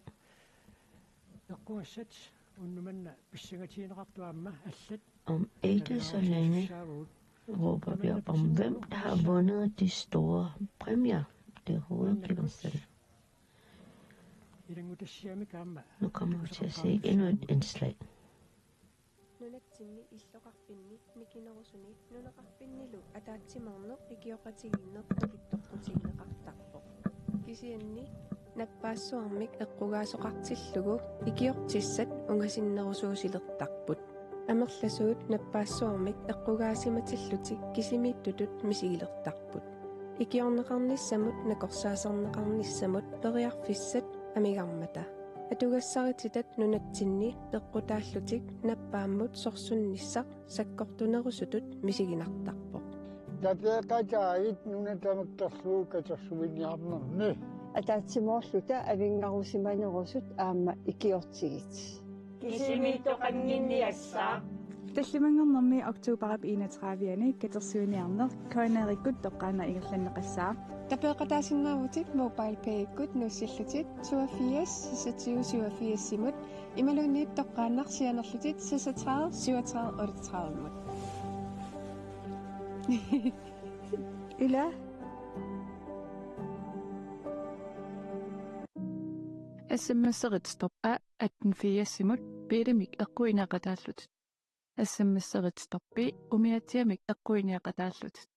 Om ikke så længe råber vi op om, hvem der har vundet de store præmier. Det er hovedgevinsterne. Nu kommer vi til at se endnu et indslag. Nunatsinni illoqarfinni mikinerusuni nunaqarfinnilu ataatsimeerneq ikioqatigiinneq nukittoqqutigineqartarpoq. Kisianni nappaassuarmik eqqugaasoqartillugu ikiortissat ungasinnerusuusilertarput. Amerlasuut nappaassuarmik eqqugaasimatillutik kisimiittutut misigilertarput. Ikiorneqarnissamut nakorsaasarneqarnissamut periarfissat amigarmata. Atugassarititaq nunatsinni peqqutaallutik nappaammut sorsunnissaq sakkortunerusutut misiginartarpoq. Tapeeqataavit nuna tamakkerlugu katersuiniarnermi. Ataatsimoorluta avinngarusimanerusut aamma ikiortigit. Kisimiittoqannginniassaaq. Tallimanngornermi oktoberip enogtredive-ani katersuiniarneq K N R-ikkut toqqaannaq ingerlanneqassaaq. Tapeeqataasinnaavutit MobilePay-ikkut nuussillutit syvogfirs seksogtyve syvogfirs-imut imaluunniit toqqaannaq sianerlutit seksogtredive syvogtredive otteogtredive-mut. Ila. S M S-erit stop A atten firs-imut biilimik eqquineqataallutit. S M S-erit stop B umiatsiamik eqquineqataallutit.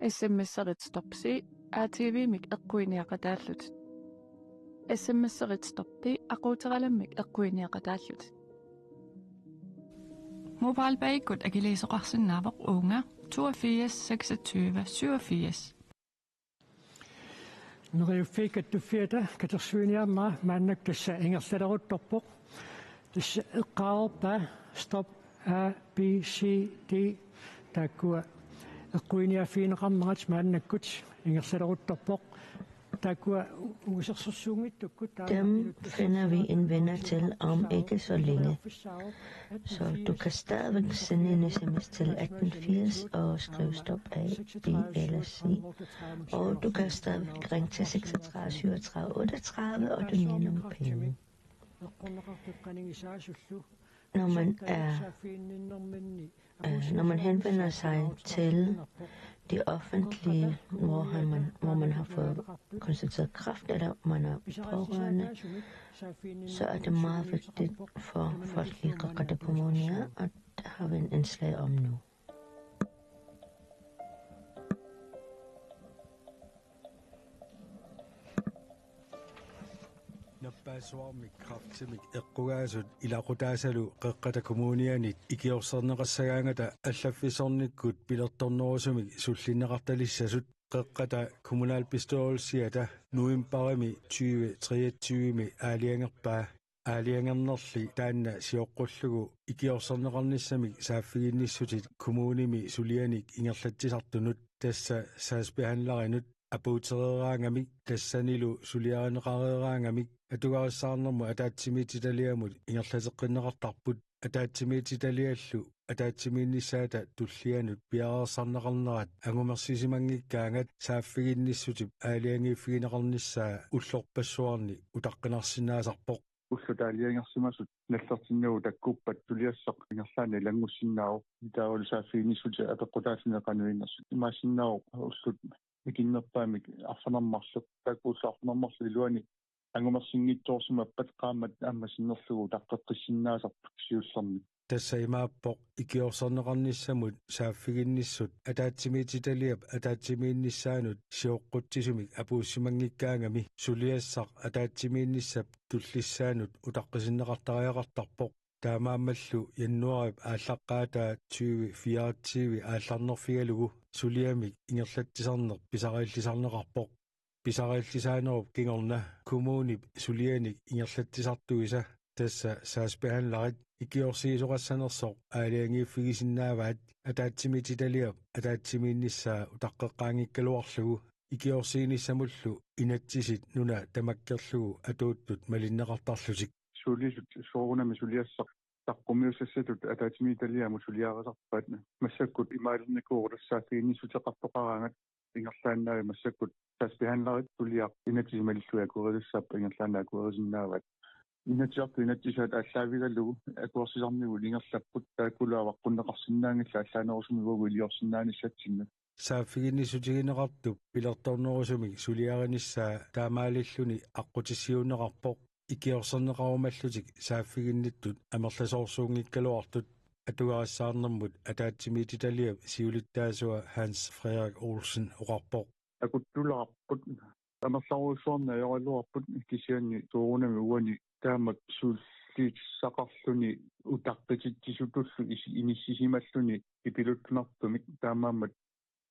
S M S-erit stop C A T V-mik eqquineqataallutit. S M S-erit stop D aquuteralammik eqquineqataallutit. MobilePay-ikkut akiliisoqarsinnaavoq uunga toogfirs seksogtyve syvogfirs. Neriuffik Katuiffiata katersuiniarnera maannakkut tassa ingerlaleruttorpoq. Tassa eqqaareerpaa stop A, B, C, D taakkua eqquineqarfigineqarnerat maannakkut ingerlaleruttorpoq. Taakkua ungasersorsuunngitsukkut taava. Dem finder vi en vinder til om ikke så længe. Så du kan stadigvæk sende en S M S til atten firs og skrive stop A, B eller C. Og du kan stadigvæk ringe til seksogtredive syvogtredive otteogtredive og donere nogle penge. Når man er, øh, når man henvender sig til det offentlige, hvor, har man, hvor man har fået konstateret kræft, eller man er pårørende, så er det meget vigtigt for folk i Qeqqata Kommune, og det har vi en indslag om nu. Nappaassuarmik kræftimik eqqugaasut ilaqutaasalu Qeqqata Kommunianit ikiorserneqassagaangata allaffissornikkut pilertornerusumik sullinneqartalissasut Qeqqata Kommunalbestyrelsiata novembarimi tyve treogtyve aalajangerpaa. Aalajangernerli taanna sioqqullugu ikiorserneqarnissamik saaffiginnissutit kommunimi sulianik ingerlatsisartunut, tassa sagsbehandlerinut, apuutereeraangamik tassanilu suliarineqareeraangamik atugarissaarnermut ataatsimiititaliamut ingerlateqqinneqartarput. Ataatsimiititaliallu ataatsimiinnissaata tullianut piareersarneqarnerat angumersisimanngikkaangat saaffiginnissutip aalajangiiffigineqarnissaa ullorpassuarni utaqqinarsinnaasarpoq. Ullut aalajangersimasut nallertinnagu takkuppat suliassaq ingerlaannaq ilanngussinnaavoq. Taavalu saaffiginnissutit apeqqutaalluni qanoq innersut. Imaassinnaavoq ullut mikinnerpaamik arfineq-marluk, taakku ullut arfineq-marluk iluanni angumersinngitsoorsimappat qaammat aamma sinnerlugu utaqqeqqissinnaasarput siullermik. Tassa imaappoq ikiorserneqarnissamut saaffiginnissut ataatsimiititaliap ataatsimiinnissaanut sioqqutsisumik apuussimanngikkaangami suliassaq ataatsimiinnissap tullissaanut utaqqisinneqartariaqartarpoq. Taamaammallu januaarip aallaqqaataa tyve fireogtyve aallarnerfigalugu suliamik ingerlatsisarneq pisariillisarneqarpoq. Pisariillisaanerup kingorna kommunip sulianik ingerlatsisartuisa, tassa sagsbehandlerit, ikiorsiisoqassanersoq aalajangiiffigisinnaavaat ataatsimiititaliap ataatsimiinnissaa utaqqeqqaanngikkaluarlugu ikiorsiinissamullu inatsisit nuna tamakkerlugu atuuttut malinneqartarlutik. Sulisut soorunami suliassaq saqqummiussassatut ataatsimiititaliamut suliarisarpaat. Massakkut imaalernikuuvoq tassa saaffiginnissuteqartoqaraangat, ingerlaannavik massakkut sagsbehandlerit suliaq inatsisit malillugit akuerisassappat ingerlaannaq akuerisinnaavaat. Inatsisartut inatsisaat aallaavigalugu akuersisarnigut ingerlapput, taakkulu avaqqunneqarsinnaanngillat allaanerusumik uagut iliorsinnaanissatsinnut. Saaffiginnissutigineqartup pilertornerusumik suliarinissaa taamaalilluni aqqutissiuunneqarpoq, ikiorserneqarumallutik saaffiginnittut amerlasoorsuunngikkaluartut, atugarissaarnermut ataatsimiititaliap siulittaasua Hans Frederik Olsen oqarpoq. Akuttulaarput, amerlasoorsuarneq ajoraluarput, kisianni soorunami uani taamak sullissaqarluni utaqqititsisutullu isi-, inissisimalluni ipiluttunartumik, taamaammat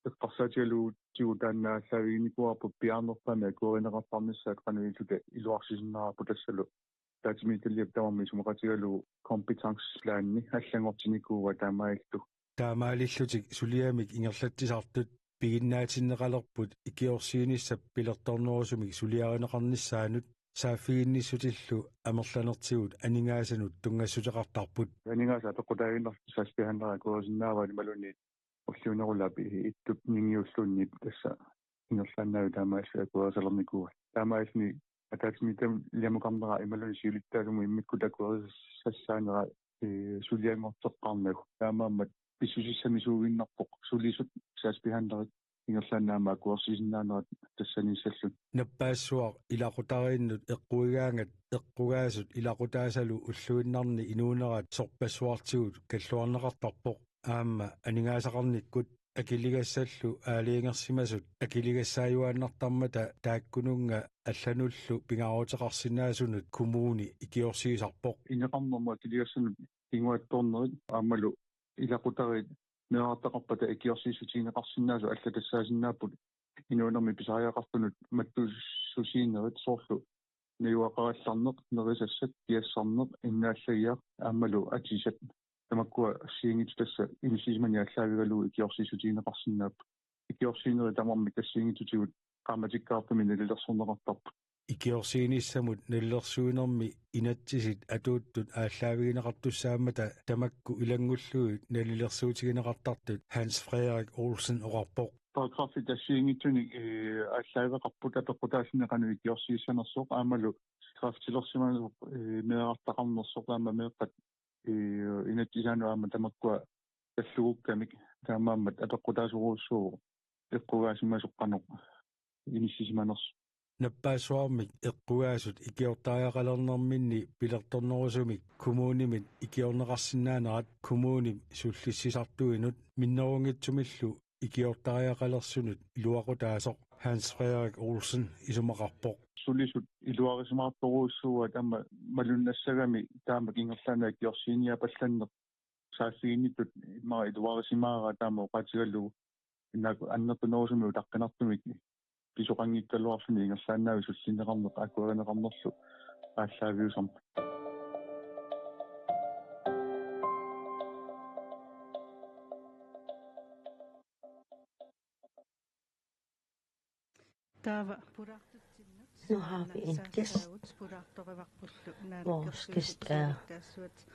eqqarsaatigalugu taanna aallaaviginnikuuarput piaarnerpaamik akuerineqartarnissaat qanoq ililluta iluarsisinnaavarput, tassalu ataatsimiititaliap tamarmi isumaqatigalugu kompetenceplani allanngortinikuuaa taamaalillutik. Taamaalillutik suliamik ingerlatsisartut piginnaatinneqalerput ikiorsiinissap pilertornerusumik suliarineqarnissaanut saaffiginnissutillu amerlanertigut aningaasanut tunngassuteqartarput. Aningaasat apeqqutaaginnartut sagsbehandlerit akuerisinnaavaat imaluunniit ulluinerulaap ittut ningiulluunniit tassa ingerlaannavik taamaalilluni akuerisalernikuuaat. Taamaalilluni ataatsimiititaliamukarnera imaluunniit siulittaasumut immikkut akuerisassaanera, ee, sulianngorteqqaarnagu. Taamaammat pissusissamisuuginnarpoq sulisut sagsbehandlerit ingerlaannaq aamma akuersisinnaanerat tassaniissalluni. Nappaassuaq ilaqutariinnut eqquigaangat eqqugaasut ilaqutaasalu ulluinnarni inuunerat sorpassuartigut kalluarneqartarpoq, aamma aningaasaqarnikkut akiligassallu aalajangersimasut akiligassaajuaannartarmata taakkununnga allanullu pingaaruteqarsinnaasunut kommuni ikiorsiisarpoq. Ineqarnermut akiligassanut kinguaattoornerit aammalu ilaqutariit meerartaqarpata ikiorsiissutigineqarsinnaasut allat tassaasinnaapput inuunermi pisariaqartunut mattusussiinerit, soorlu najugaqarallarneq, nerisassat, kiassarneq, innaallagiaq aammalu atisat. Tamakkua assigiinngitsut tassa inissisimaneq aallaavigalugu ikiorsiissutigineqarsinnaapput. Ikiorsiinerit tamarmik assigiinngitsutigut qaammatikkaartumik nalilersorneqartarput. Ikiorsiinissamut nalilersuinermi inatsisit atuuttut aallaavigineqartussaammata tamakku ilanngullugit nalilersuutigineqartartut Hans Frederik Olsen oqarpoq. Paragraffit assigiinngitsunik, ee, aallaaveqarput apeqqutaalluni qanoq ikiorsiissanersoq aammalu kræftilersimanersoq, ee, meerartaqarnersoq aamma meeqqat, ee, inatsisaannut aamma tamakkua tallugukkamik, taamaammat apeqqutaasorujussuuvoq eqqugaasimasoq qanoq inissisimanersoq. Nappaassuarmik eqqugaasut ikiortariaqalernerminni pilertornerusumik kommunimit ikiorneqarsinnaanerat kommunip sullissisartuinut minnerunngitsumillu ikiortariaqalersunut iluaqutaasoq Hans Frederik Olsen isumaqarpoq. Sulisut iluarisimaartorujussuuaat aamma malunnassagamik taama ingerlaannaq ikiorsiiniapallanneq saaffiginnittut immaqa iluarisimaaraat taama oqaatigalugu innaku annertunerusumik utaqqinartumik pisoqanngikkaluarluni ingerlaannavik sullinneqarneq akuerineqarnerlu aallaaviusarmat. Taava pulaartutsinnut. Nu har vi en gæst. Pulaartorivarpullu. Vores gæst er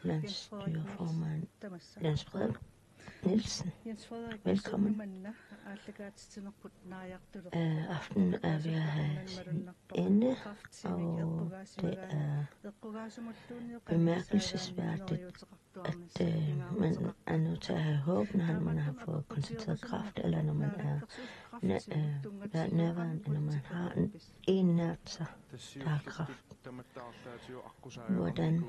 landsstyreformand Jens Frederik Nielsen. Jens Frederik, velkommen. Manna aallakaatitsinerput naajartulerpoq. Øh, aftenen er ved at have sin ende, og det er bemærkelsesværdigt, at øh, man er nødt til at have håb, når han, man har fået konstateret kræft, eller når man er næ- øh, nær- nærværende, når man har en, en nært sig, der har kræft. Hvordan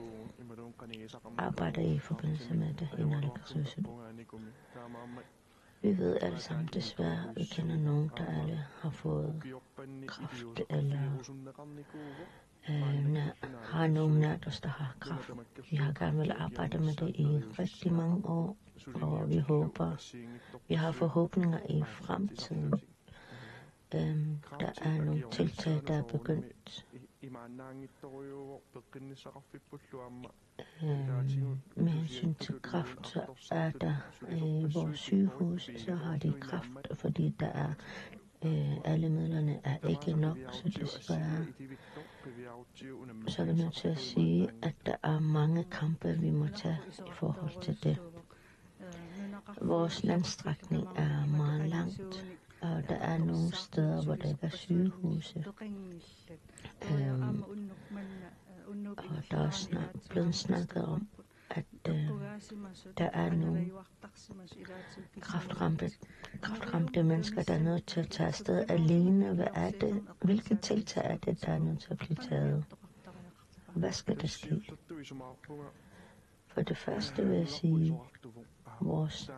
arbejder I i forbindelse med det i naalakkersuisut? Vi ved alle sammen desværre, vi kender nogen, der alle har fået kræft, eller øh, har nogen nært os, der har kræft. Vi har gerne vil arbejde med det i rigtig mange år, og vi håber, vi har forhåbninger i fremtiden. Øhm, der er nogle tiltag, der er begyndt. Øhm, med hensyn til kræft, så er der øh, vores sygehus, så har de kræft, fordi der er øh, alle midlerne er ikke nok, så desværre så er det nødt til at sige, at der er mange kampe, vi må tage i forhold til det. Vores landstrækning er meget langt, og der er nogle steder, hvor der ikke er sygehuse. Øhm, og der er også snak, blevet snakket om, at øh, der er nogle kræftramte, kræftramte mennesker, der er nødt til at tage afsted alene. Hvad er det? Hvilke tiltag er det, der er nødt til at blive taget? Hvad skal der ske? For det første vil jeg sige, vores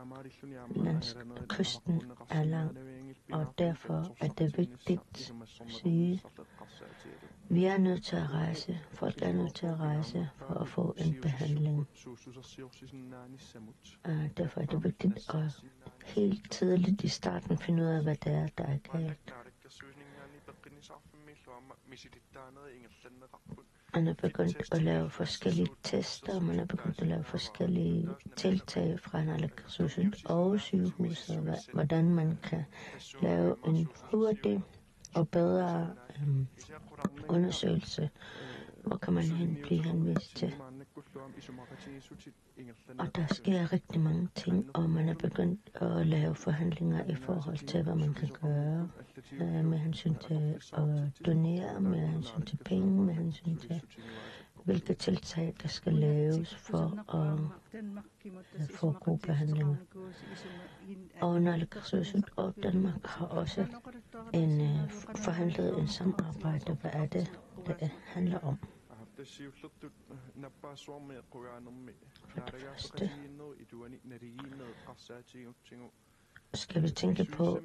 lands, kysten er lang, og derfor er det vigtigt at sige, vi er nødt til at rejse, folk er nødt til at rejse for at få en behandling. Og derfor er det vigtigt at helt tidligt i starten finde ud af, hvad det er, der er galt. Man er begyndt at lave forskellige tester, man er begyndt at lave forskellige tiltag fra naalakkersuisut og sygehuset, hva-, hvordan man kan lave en hurtig og bedre øhm, undersøgelse. Hvor kan man hen, blive henvist til? Og der sker rigtig mange ting, og man er begyndt at lave forhandlinger i forhold til, hvad man kan gøre øh, med hensyn til at donere, med hensyn til penge, med hensyn til, hvilke tiltag, der skal laves for at øh, få gode behandlinger. Og naalakkersuisut og Danmark har også en øh, forhandlet en samarbejde. Hvad er det, det handler om? For det første skal vi tænke på,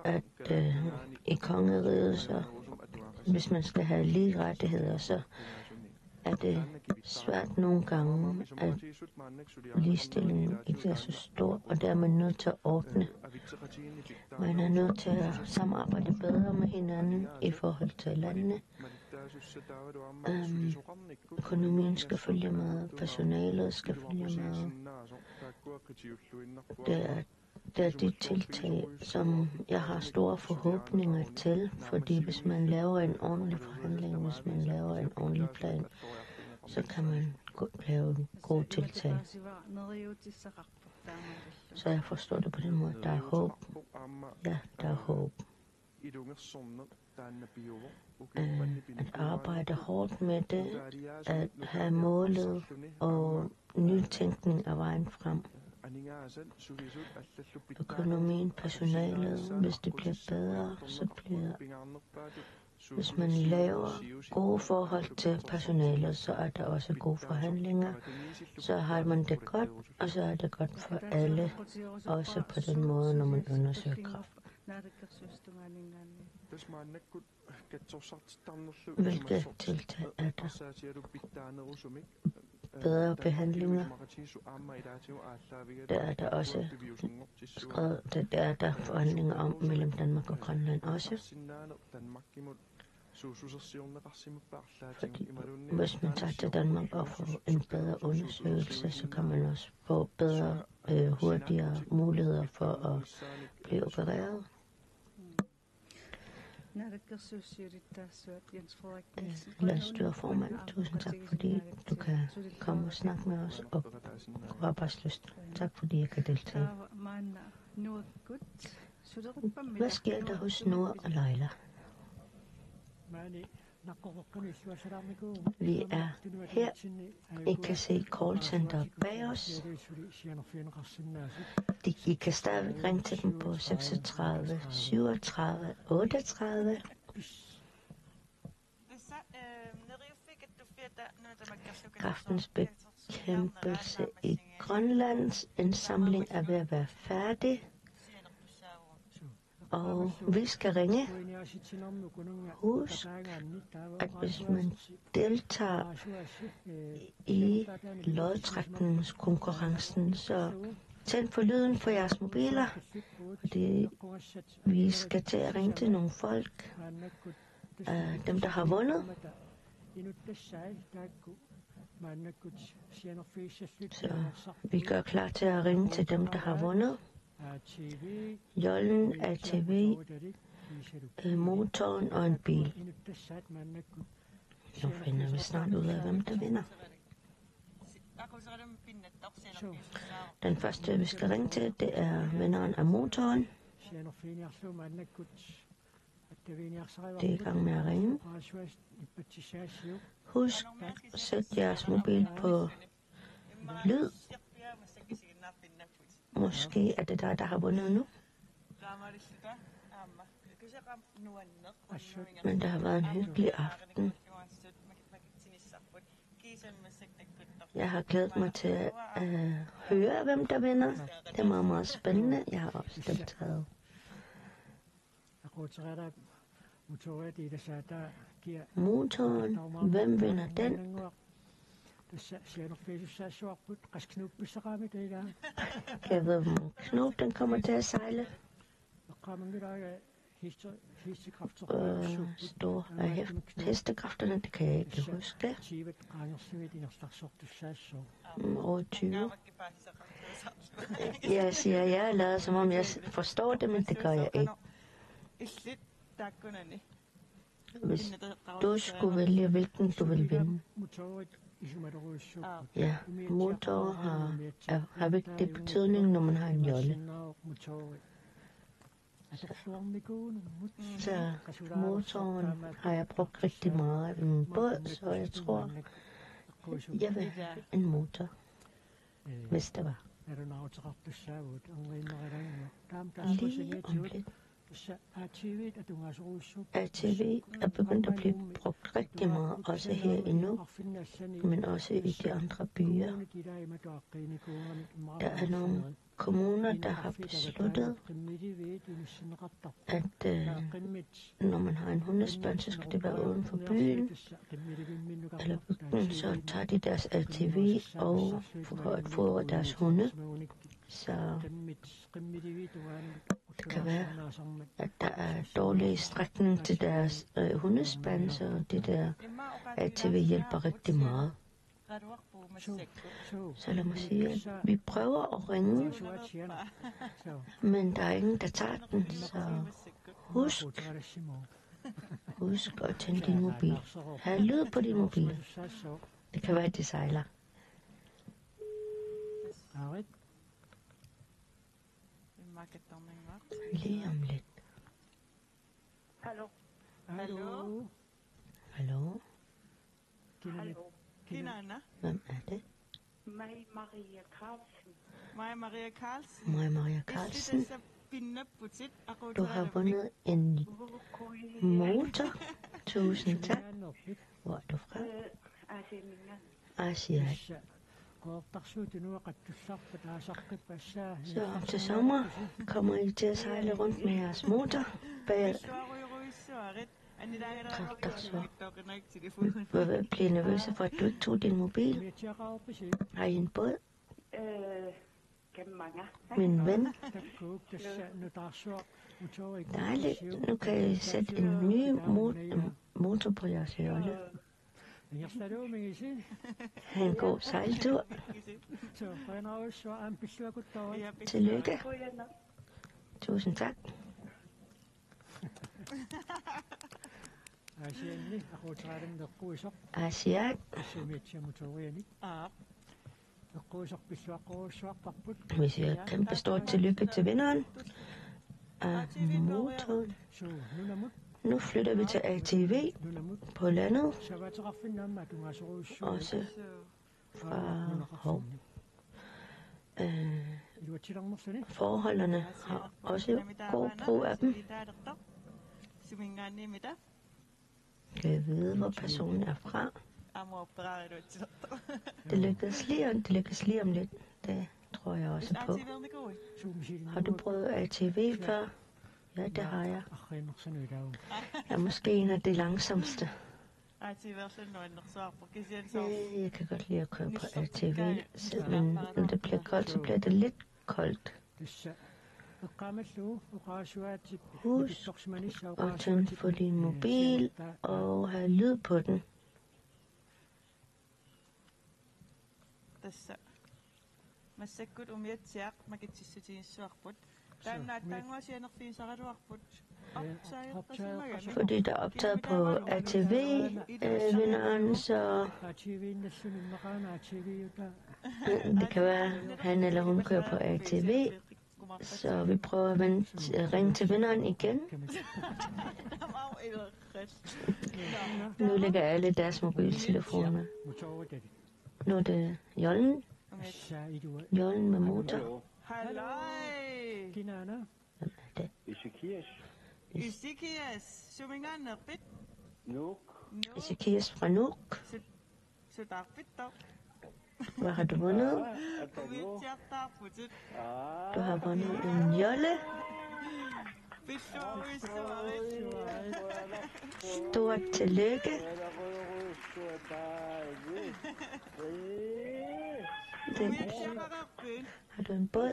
at øh, i kongeriget, så hvis man skal have lige rettigheder, så er det svært nogle gange at ligestillingen ikke er så stor, og det er man nødt til at ordne. Man er nødt til at samarbejde bedre med hinanden i forhold til landene. Øhm, økonomien skal følge med, personalet skal følge med. Det er, det er de tiltag, som jeg har store forhåbninger til, fordi hvis man laver en ordentlig forhandling, hvis man laver en ordentlig plan, så kan man gå, lave gode tiltag. Så jeg forstår det på den måde, der er håb. Ja, der er håb. Øh, at arbejde hårdt med det, at have målet og nytænkning af vejen frem. Økonomien, personalet, hvis det bliver bedre, så bliver, hvis man laver gode forhold til personalet, så er der også gode forhandlinger. Så har man det godt, og så er det godt for alle, også på den måde, når man undersøger kræft. Hvilke tiltag er der? Bedre behandlinger. Der er der også skrevet, der, der er der forhandlinger om mellem Danmark og Grønland også. Fordi hvis man tager til Danmark og får en bedre undersøgelse, så kan man også få bedre, øh, hurtigere muligheder for at blive opereret. Naalakkersuisut siulittaasuat Jens Frederik Nielsen. Landsstyreformand, tusind tak, fordi du kan komme og snakke med os og få arbejdslyst. Tak, fordi jeg kan deltage. Hvad sker der hos Noah og Leila? Vi er her. I kan se callcenteret bag os. De, I kan stadigvæk ringe til dem på seksogtredive syvogtredive otteogtredive. Kræftens bekæmpelse i Grønlands indsamling er ved at være færdig. Og vi skal ringe. Husk, at hvis man deltager i lodtrækningskonkurrencen, så tænd for lyden på jeres mobiler, fordi vi skal til at ringe til nogle folk, øh, dem, der har vundet. Så vi gør klar til at ringe til dem, der har vundet. Jollen, A T V, øh, motoren og en bil. Nu finder vi snart ud af, hvem der vinder. Den første, vi skal ringe til, det er vinderen af motoren. Det er i gang med at ringe. Husk, sæt jeres mobil på lyd. Måske er det dig, der har vundet nu. Men det har været en hyggelig aften. Jeg har glædet mig til at, øh, høre, hvem der vinder. Det er meget, meget spændende. Jeg har også deltaget. Motoren, hvem vinder den? Jeg ved, om Knup, den kommer til at sejle. Øh, stor af hef-, hestekræfterne, det kan jeg ikke huske. Mm, over tyve. Jeg siger, jeg lader, som om jeg s-, forstår det, men det gør jeg ikke. Hvis du skulle vælge, hvilken du vil vinde. Ja, motor har, er, har vigtig betydning, når man har en jolle. Så motoren har jeg brugt rigtig meget i min båd, så jeg tror, jeg vil have en motor, hvis det var. Lige om lidt. A T V er begyndt at blive brugt rigtig meget, også her i Nuuk, men også i de andre byer. Der er nogle kommuner, der har besluttet, at, øh, når man har en hundespand, så skal det være uden for byen eller bygden, så tager de deres A T V og for at fodre deres hunde. Så det kan være, at der er dårlig strækning til deres, øh, hundespand, så det der A T V hjælper rigtig meget. Så lad mig sige, at vi prøver at ringe, men der er ingen, der tager den, så husk, husk at tænde din mobil. Ha' lyd på din mobil. Det kan være, at de sejler. Lige om lidt. Hallo. Hallo. Hallo. Hallo. Kinaana. Hvem er det? Maja Maria Carlsen. Maja Maria Carlsen. Maja Maria Carlsen. Illit tassa pinnapputit. Du har vundet en motor. Tusind tak. Hvor er du fra? Aasiaat. Så til sommer kommer I til at sejle rundt med jeres motor bag Qaqortoq. Vi var ved at blive nervøse for, at du ikke tog din mobil. Har I en båd? Min ven. Dejligt. Nu kan I sætte en ny mo- motor på jeres jolle. Ha' en god sejltur. Tillykke. Tusind tak. Aasiaat. Vi siger kæmpe stort tillykke til vinderen af motoren. Nu flytter vi til A T V på landet. Også fra Hov. Øh, forholdene har også god brug af dem. Kan jeg vide, hvor personen er fra? Det lykkes lige om, det lykkes lige om lidt. Det tror jeg også på. Har du prøvet A T V før? Ja, det har jeg. Jeg er måske en af de langsomste. Ja, jeg kan godt lide at køre på A T V, så, men når det bliver koldt, så bliver det lidt koldt. Husk at tænde for din mobil og have lyd på den. Tassa. Massakkut umiatsiaq makitsissutigissavarput. Taanna aatsaannguaq sianerfigisaraluarput. Optagertasimagan. Fordi der er optaget på A T V, øh, vinderen, så det kan være, han eller hun kører på A T V, så vi prøver at vente, ringe til vinderen igen. Nu lægger alle deres mobiltelefoner. Nu er det jollen. Jollen med motor. Hallo. Hvem er det? Ezekias. Ezekias, suminngaanneerpit? Nuuk. Nuuk. Ezekias fra Nuuk. Sut-, sutaarpittoq? Hvad har du vundet? Umiatsiartaarputit. Du har vundet en jolle. Pilluaruissuarit. Stort tillykke. Det, har du en båd?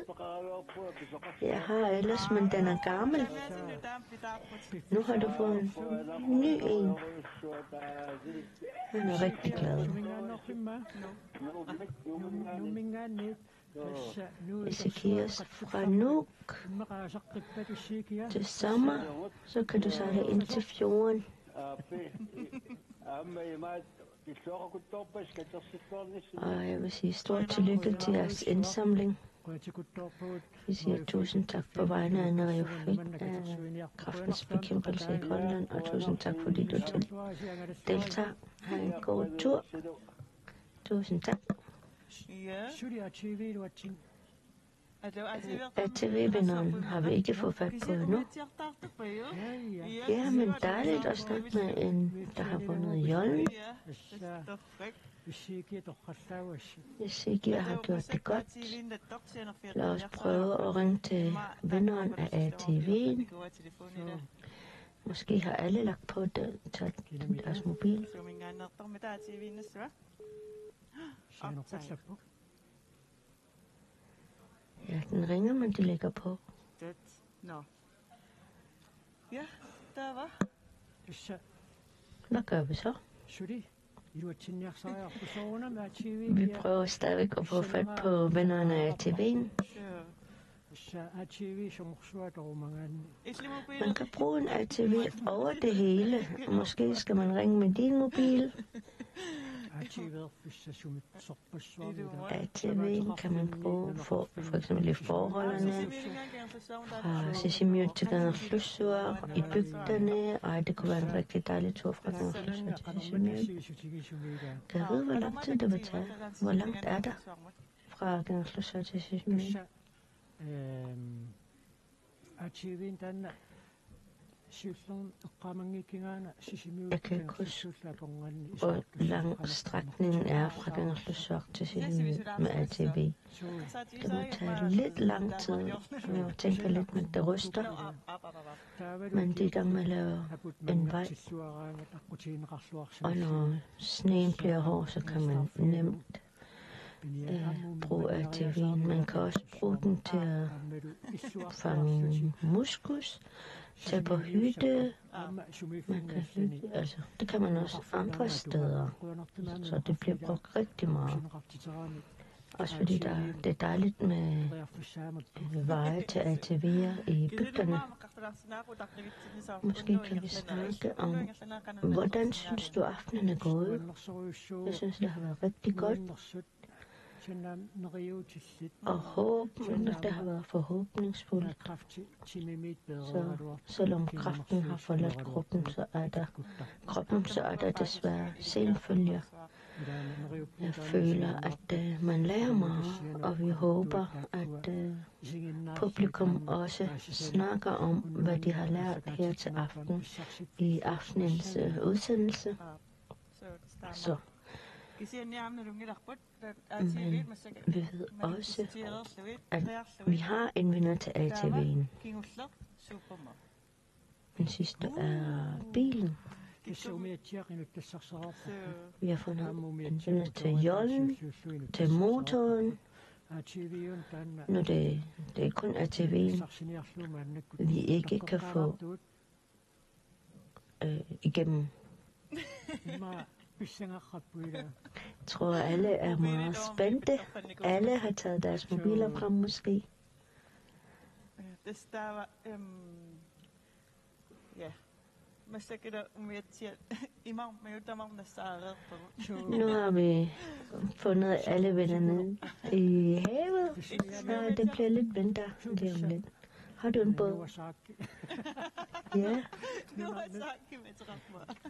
Jeg har ellers, men den er gammel. Nu har du fået en ny en. Han er rigtig glad. Ezekias fra Nuuk. Til sommer, så kan du sejle ind til fjorden. Og jeg vil sige stort tillykke til jeres indsamling. Vi siger tusind tak på vegne af Neriuffik, øh, Kræftens Bekæmpelse i Grønland, og tusind tak, fordi du til-, deltager. Ha' en god tur. Tusind tak. Ja. A T V-vinderen har vi ikke fået fat på endnu. Ja, men dejligt at snakke med en, der har vundet jollen. Ezekias har gjort det godt. Lad os prøve at ringe til vinderen af A T V'en. Måske har alle lagt på det, taget den, deres mobil. Ja, den ringer, men de lægger på. Nå. Ja, der var. Hvad gør vi så? Vi prøver stadigvæk at få fat på vennerne af A T V'en. Man kan bruge en A T V over det hele. Måske skal man ringe med din mobil. A T V kan man bruge for, for eksempel i forholdene fra Sisimiut til Kangerlussuaq i bygderne. Ej, det kunne være en rigtig dejlig tur fra Kangerlussuaq til Sisimiut. Kan jeg vide, hvor lang tid det vil tage? Hvor langt er der fra Kangerlussuaq til Sisimiut? Øhm, A T V-en taanna siullermik eqqaamanngikkigaana Sisimiut. Jeg kan ikke huske, hvor lang strækningen er fra Kangerlussuaq til Sisimiut med A T V. Det må tage lidt lang tid. Jeg tænker lidt, men det ryster. Men de er i gang med at lave en vej. Og når sneen bliver hård, så kan man nemt øh, bruge A T V'en. Man kan også bruge den til at fange moskus, tage på hytte. Man kan hygge, altså, det kan man også andre steder. Så det bliver brugt rigtig meget. Også fordi der, det er dejligt med øh, veje til A T V'er i bygderne. Måske kan vi snakke om, hvordan synes du, aftenen er gået? Jeg synes, det har været rigtig godt. Og håb, det har været forhåbningsfuldt. Så selvom kræften har forladt kroppen, så er der, kroppen, så er der desværre senfølger. Jeg føler, at øh, man lærer meget, og vi håber, at øh, publikum også snakker om, hvad de har lært her til aften i aftenens øh, udsendelse. Så. Men vi ved også, at vi har en vinder til A T V'en. Den sidste er bilen. Vi har fundet en vinder til hjulene, til motoren. Nu det, det er kun A T V'en, vi ikke kan få øh, igennem. Jeg tror, alle er meget spændte. Alle har taget deres mobiler frem, måske. Tassa taava, øhm, ja. Massakkut umiatsiat imaammat tamarmik nassaareerpagut. Nu har vi fundet alle vennerne i havet, så det bliver lidt vinter lige om lidt. Har du en båd? Ja.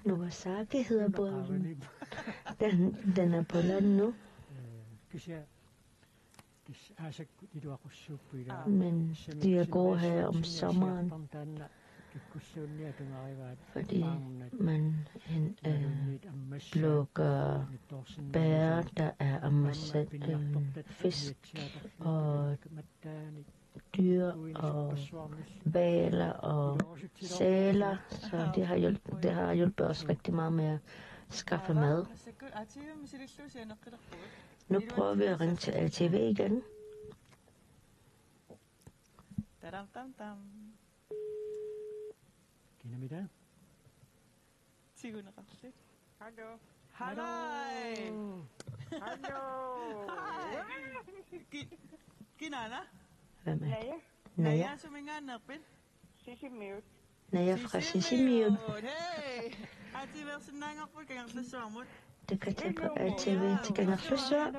Nuasaki hedder båden. Den, den er på land nu. Men de er gode her om sommeren, fordi man øh, plukker bær, der er ammassat øh, fisk og dyr og hvaler og sæler, så det har, hjulpet, det har hjulpet os rigtig meget med at skaffe mad. Nu prøver vi at ringe til A T V igen. Tadam, tam, tam. Kina mida? Tiguneqarli. Hallo. Hallo. Hallo. Hej. Ki-, kinaana? Hvem er det? Naja. Naja. Naja, suminngaanneerpit? Sisimiut. Naja fra Sisimiut. Sisimiut. Hej. A T V-ersinnaanngorput Kangerlussuarmut. Du kan tage på A T V til Kangerlussuaq.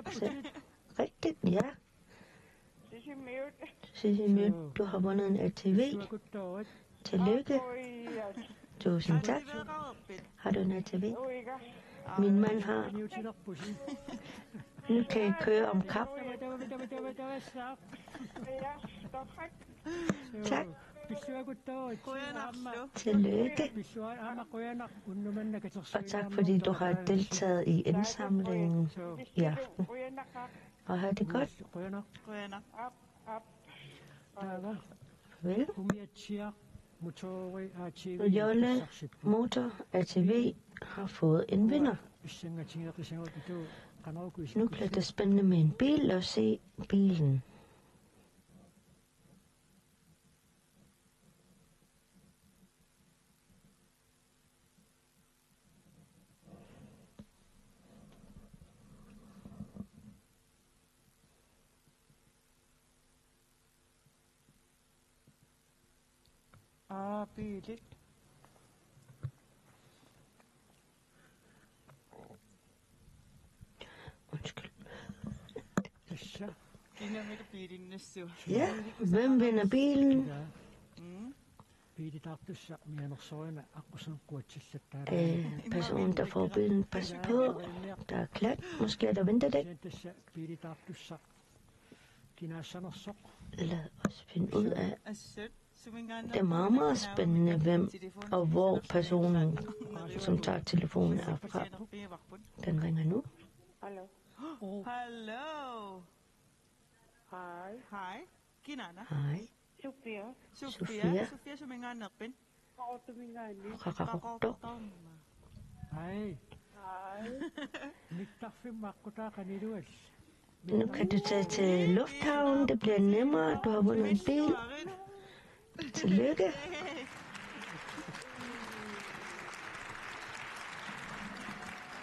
Rigtigt, ja. Sisimiut. Sisimiut, du har vundet en A T V. Tillykke. Tusind tak. Har du en A T V? Min mand har. Nu kan I køre om kap. Tak. Tillykke. Og tak, fordi du har deltaget i indsamlingen i aften. Og ha' det godt. Qujanaq. Farvel. Jolle Motor A T V har fået en vinder. Nu bliver det spændende med en bil. Lad os se bilen. Aa, biilit. Undskyld. Tassa. Kina vinder bilen næste år? Ja, hvem vinder bilen? Ja. Mm. Biilitaartussaq mianersorina aqqusineq quatsillattaarami. Øh, personen, der får bilen, pas på. Der er klat. Måske er der vinterdæk. Tassa biilitaartussaq kinaassanersoq. Lad os finde ud af. Det er meget, meget spændende, hvem og hvor personen, som tager telefonen, er fra. Den ringer nu. Hallo. Hallo. Hej. Hej. Kinaana? Hej. Sofia. Sofia. Sofia. Sofia, suminngaanneerpit? Qaqortuminngaanniit. Qaqortoq. Qaqortorma. Hej. Hej. Mittarfimmi aqqutaa qaniluallit. Nu kan du tage til lufthavnen. Det bliver nemmere. Du har vundet en bil. Tillykke.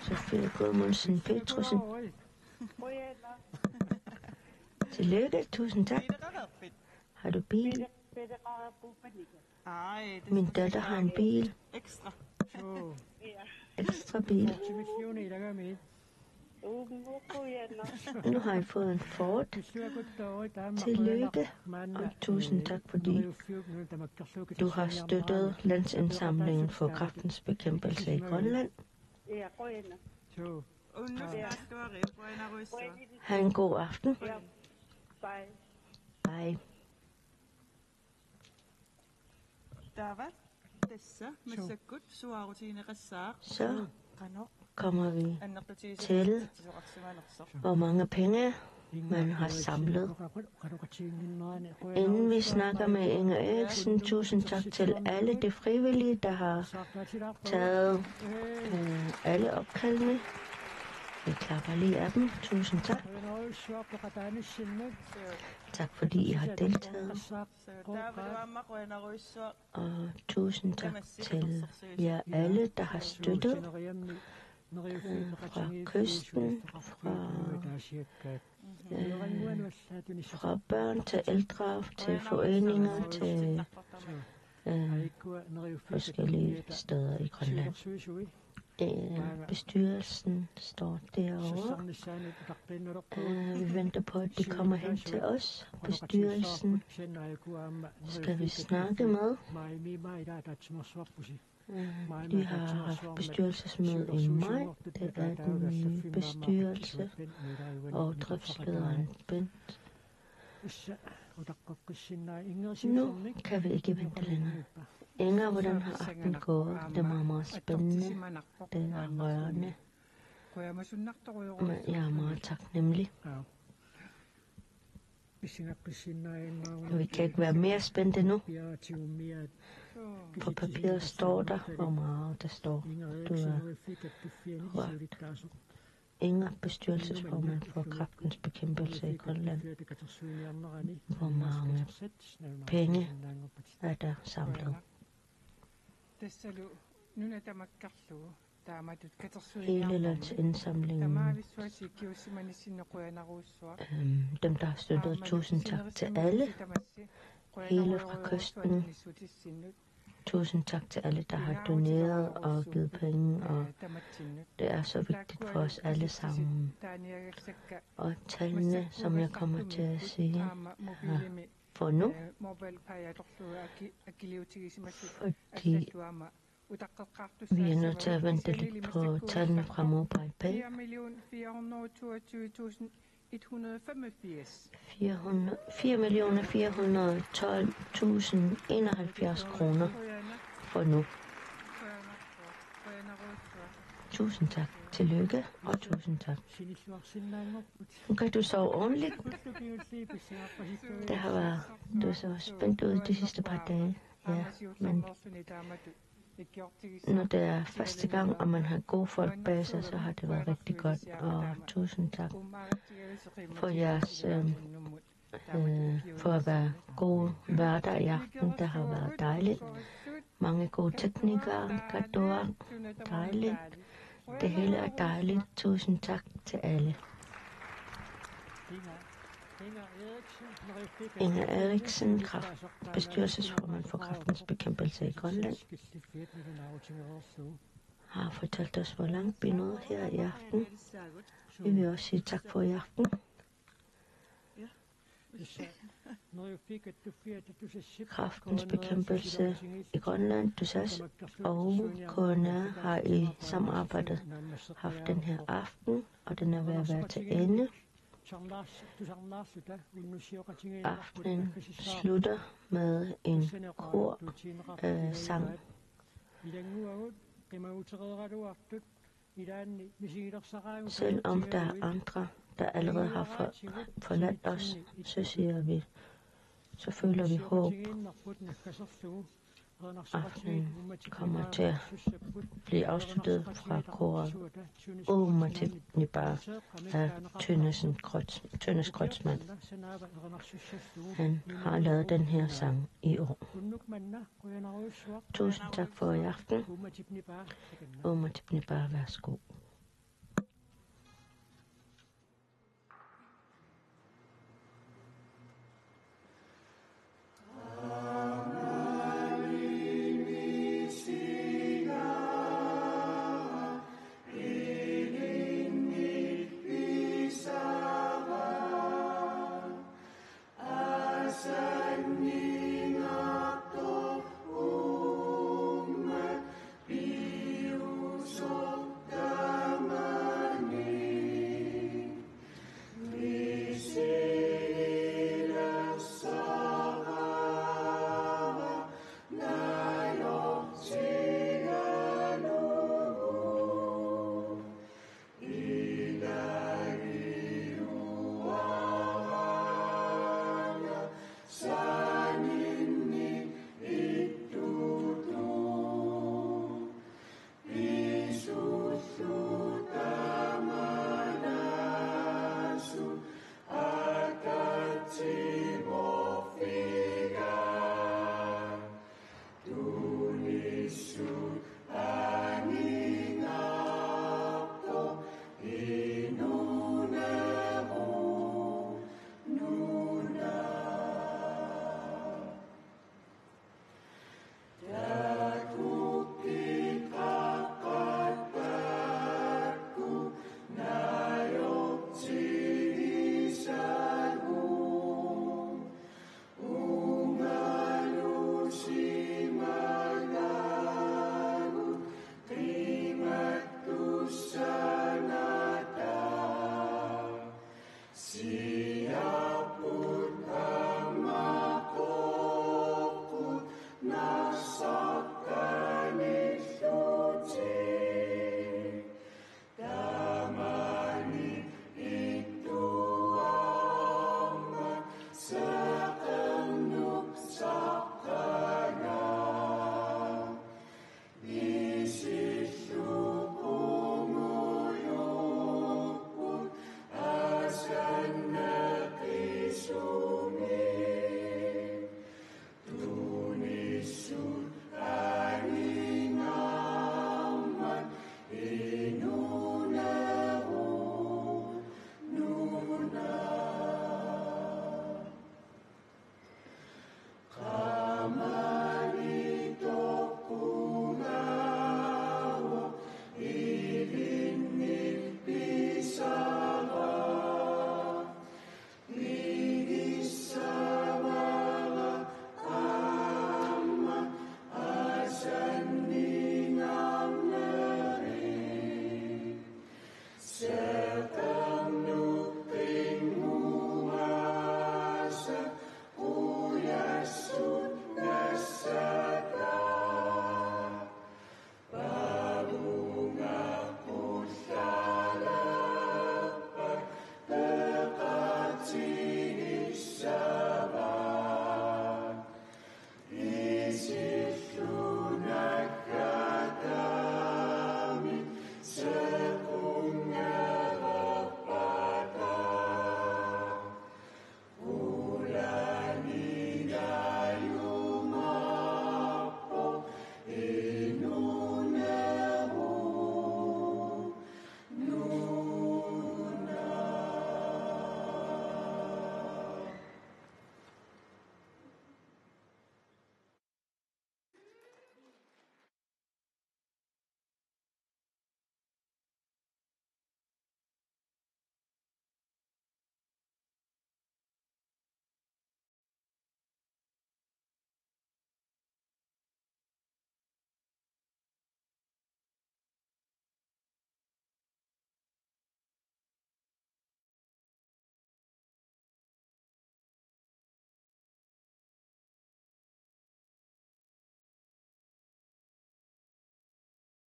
Sofia Gudmundsen Petrussen. Tillykke. Tusind tak. Har du bil? Min datter har en bil. Ekstra. Ekstra bil. Nu har I fået en Ford. Tillykke og tusind tak, fordi du har støttet Landsindsamlingen for Kræftens Bekæmpelse i Grønland. Ha' en god aften. Bye. Taava tassa massakkut suaarutigineqassaaq. Så kommer vi til, hvor mange penge man har samlet. Inden vi snakker med Inger Eriksen, tusind tak til alle de frivillige, der har taget, øh, alle opkaldene. Vi klapper lige af dem. Tusind tak. Tak fordi I har deltaget. Og tusind tak til jer alle, der har støttet, øh, fra kysten, fra, øh, fra børn til ældre, til foreninger, til, øh, forskellige steder i Grønland. Øh, bestyrelsen står derovre. Øh, vi venter på, at de kommer hen til os. Bestyrelsen skal vi snakke med. Øh, vi har haft bestyrelsesmøde i maj. Det er den nye bestyrelse og driftslederen Bent. Nu kan vi ikke vente længere. Inger, hvordan har aftenen gået? Det er meget, meget spændende. Det er rørende. Men jeg er meget taknemmelig. Vi kan ikke være mere spændte nu. På papiret står der, hvor meget der står. Du er rørt. Inger, bestyrelsesformand for Kræftens Bekæmpelse i Grønland. Hvor mange penge er der samlet? Hele landsindsamlingen, øhm, dem, der har støttet, tusind tak til alle. Hele fra kysten. Tusind tak til alle, der har doneret og givet penge, og det er så vigtigt for os alle sammen. Og tallene, som jeg kommer til at sige her for nu, fordi vi er nødt til at vente lidt på tallene fra MobilePay. Fire hundrede, fire millioner fire hundrede tolv tusind enoghalvfjerds kroner for nu. Tusind tak. Tillykke og tusind tak. Nu kan du sove ordentligt. Det har været, du så spændt ud de sidste par dage. Ja, men når det er første gang, og man har gode folk bag sig, så har det været rigtig godt. Og tusind tak for jeres, øh, øh, for at være gode værter i aften. Det har været dejligt. Mange gode teknikere, Kadua, dejligt. Det hele er dejligt. Tusind tak til alle. Inger Eriksen, kræft, bestyrelsesformand for Kræftens Bekæmpelse i Grønland, har fortalt os, hvor langt vi nåede her i aften. Vi vil også sige tak for i aften. Kræftens Bekæmpelse i Grønland, Tusass og K N R har i samarbejde haft den her aften, og den er ved at være til ende. Aftenen slutter med en kor, øh, sang. Selvom der er andre, der allerede har for, forladt os, så siger vi, så føler vi håb. Aftenen kommer til at blive afsluttet fra koret Uummatip Nipa af Tønnesen Kreutzmann. Han har lavet den her sang i år. Tusind tak for i aften. Uummatip Nipa, værsgo.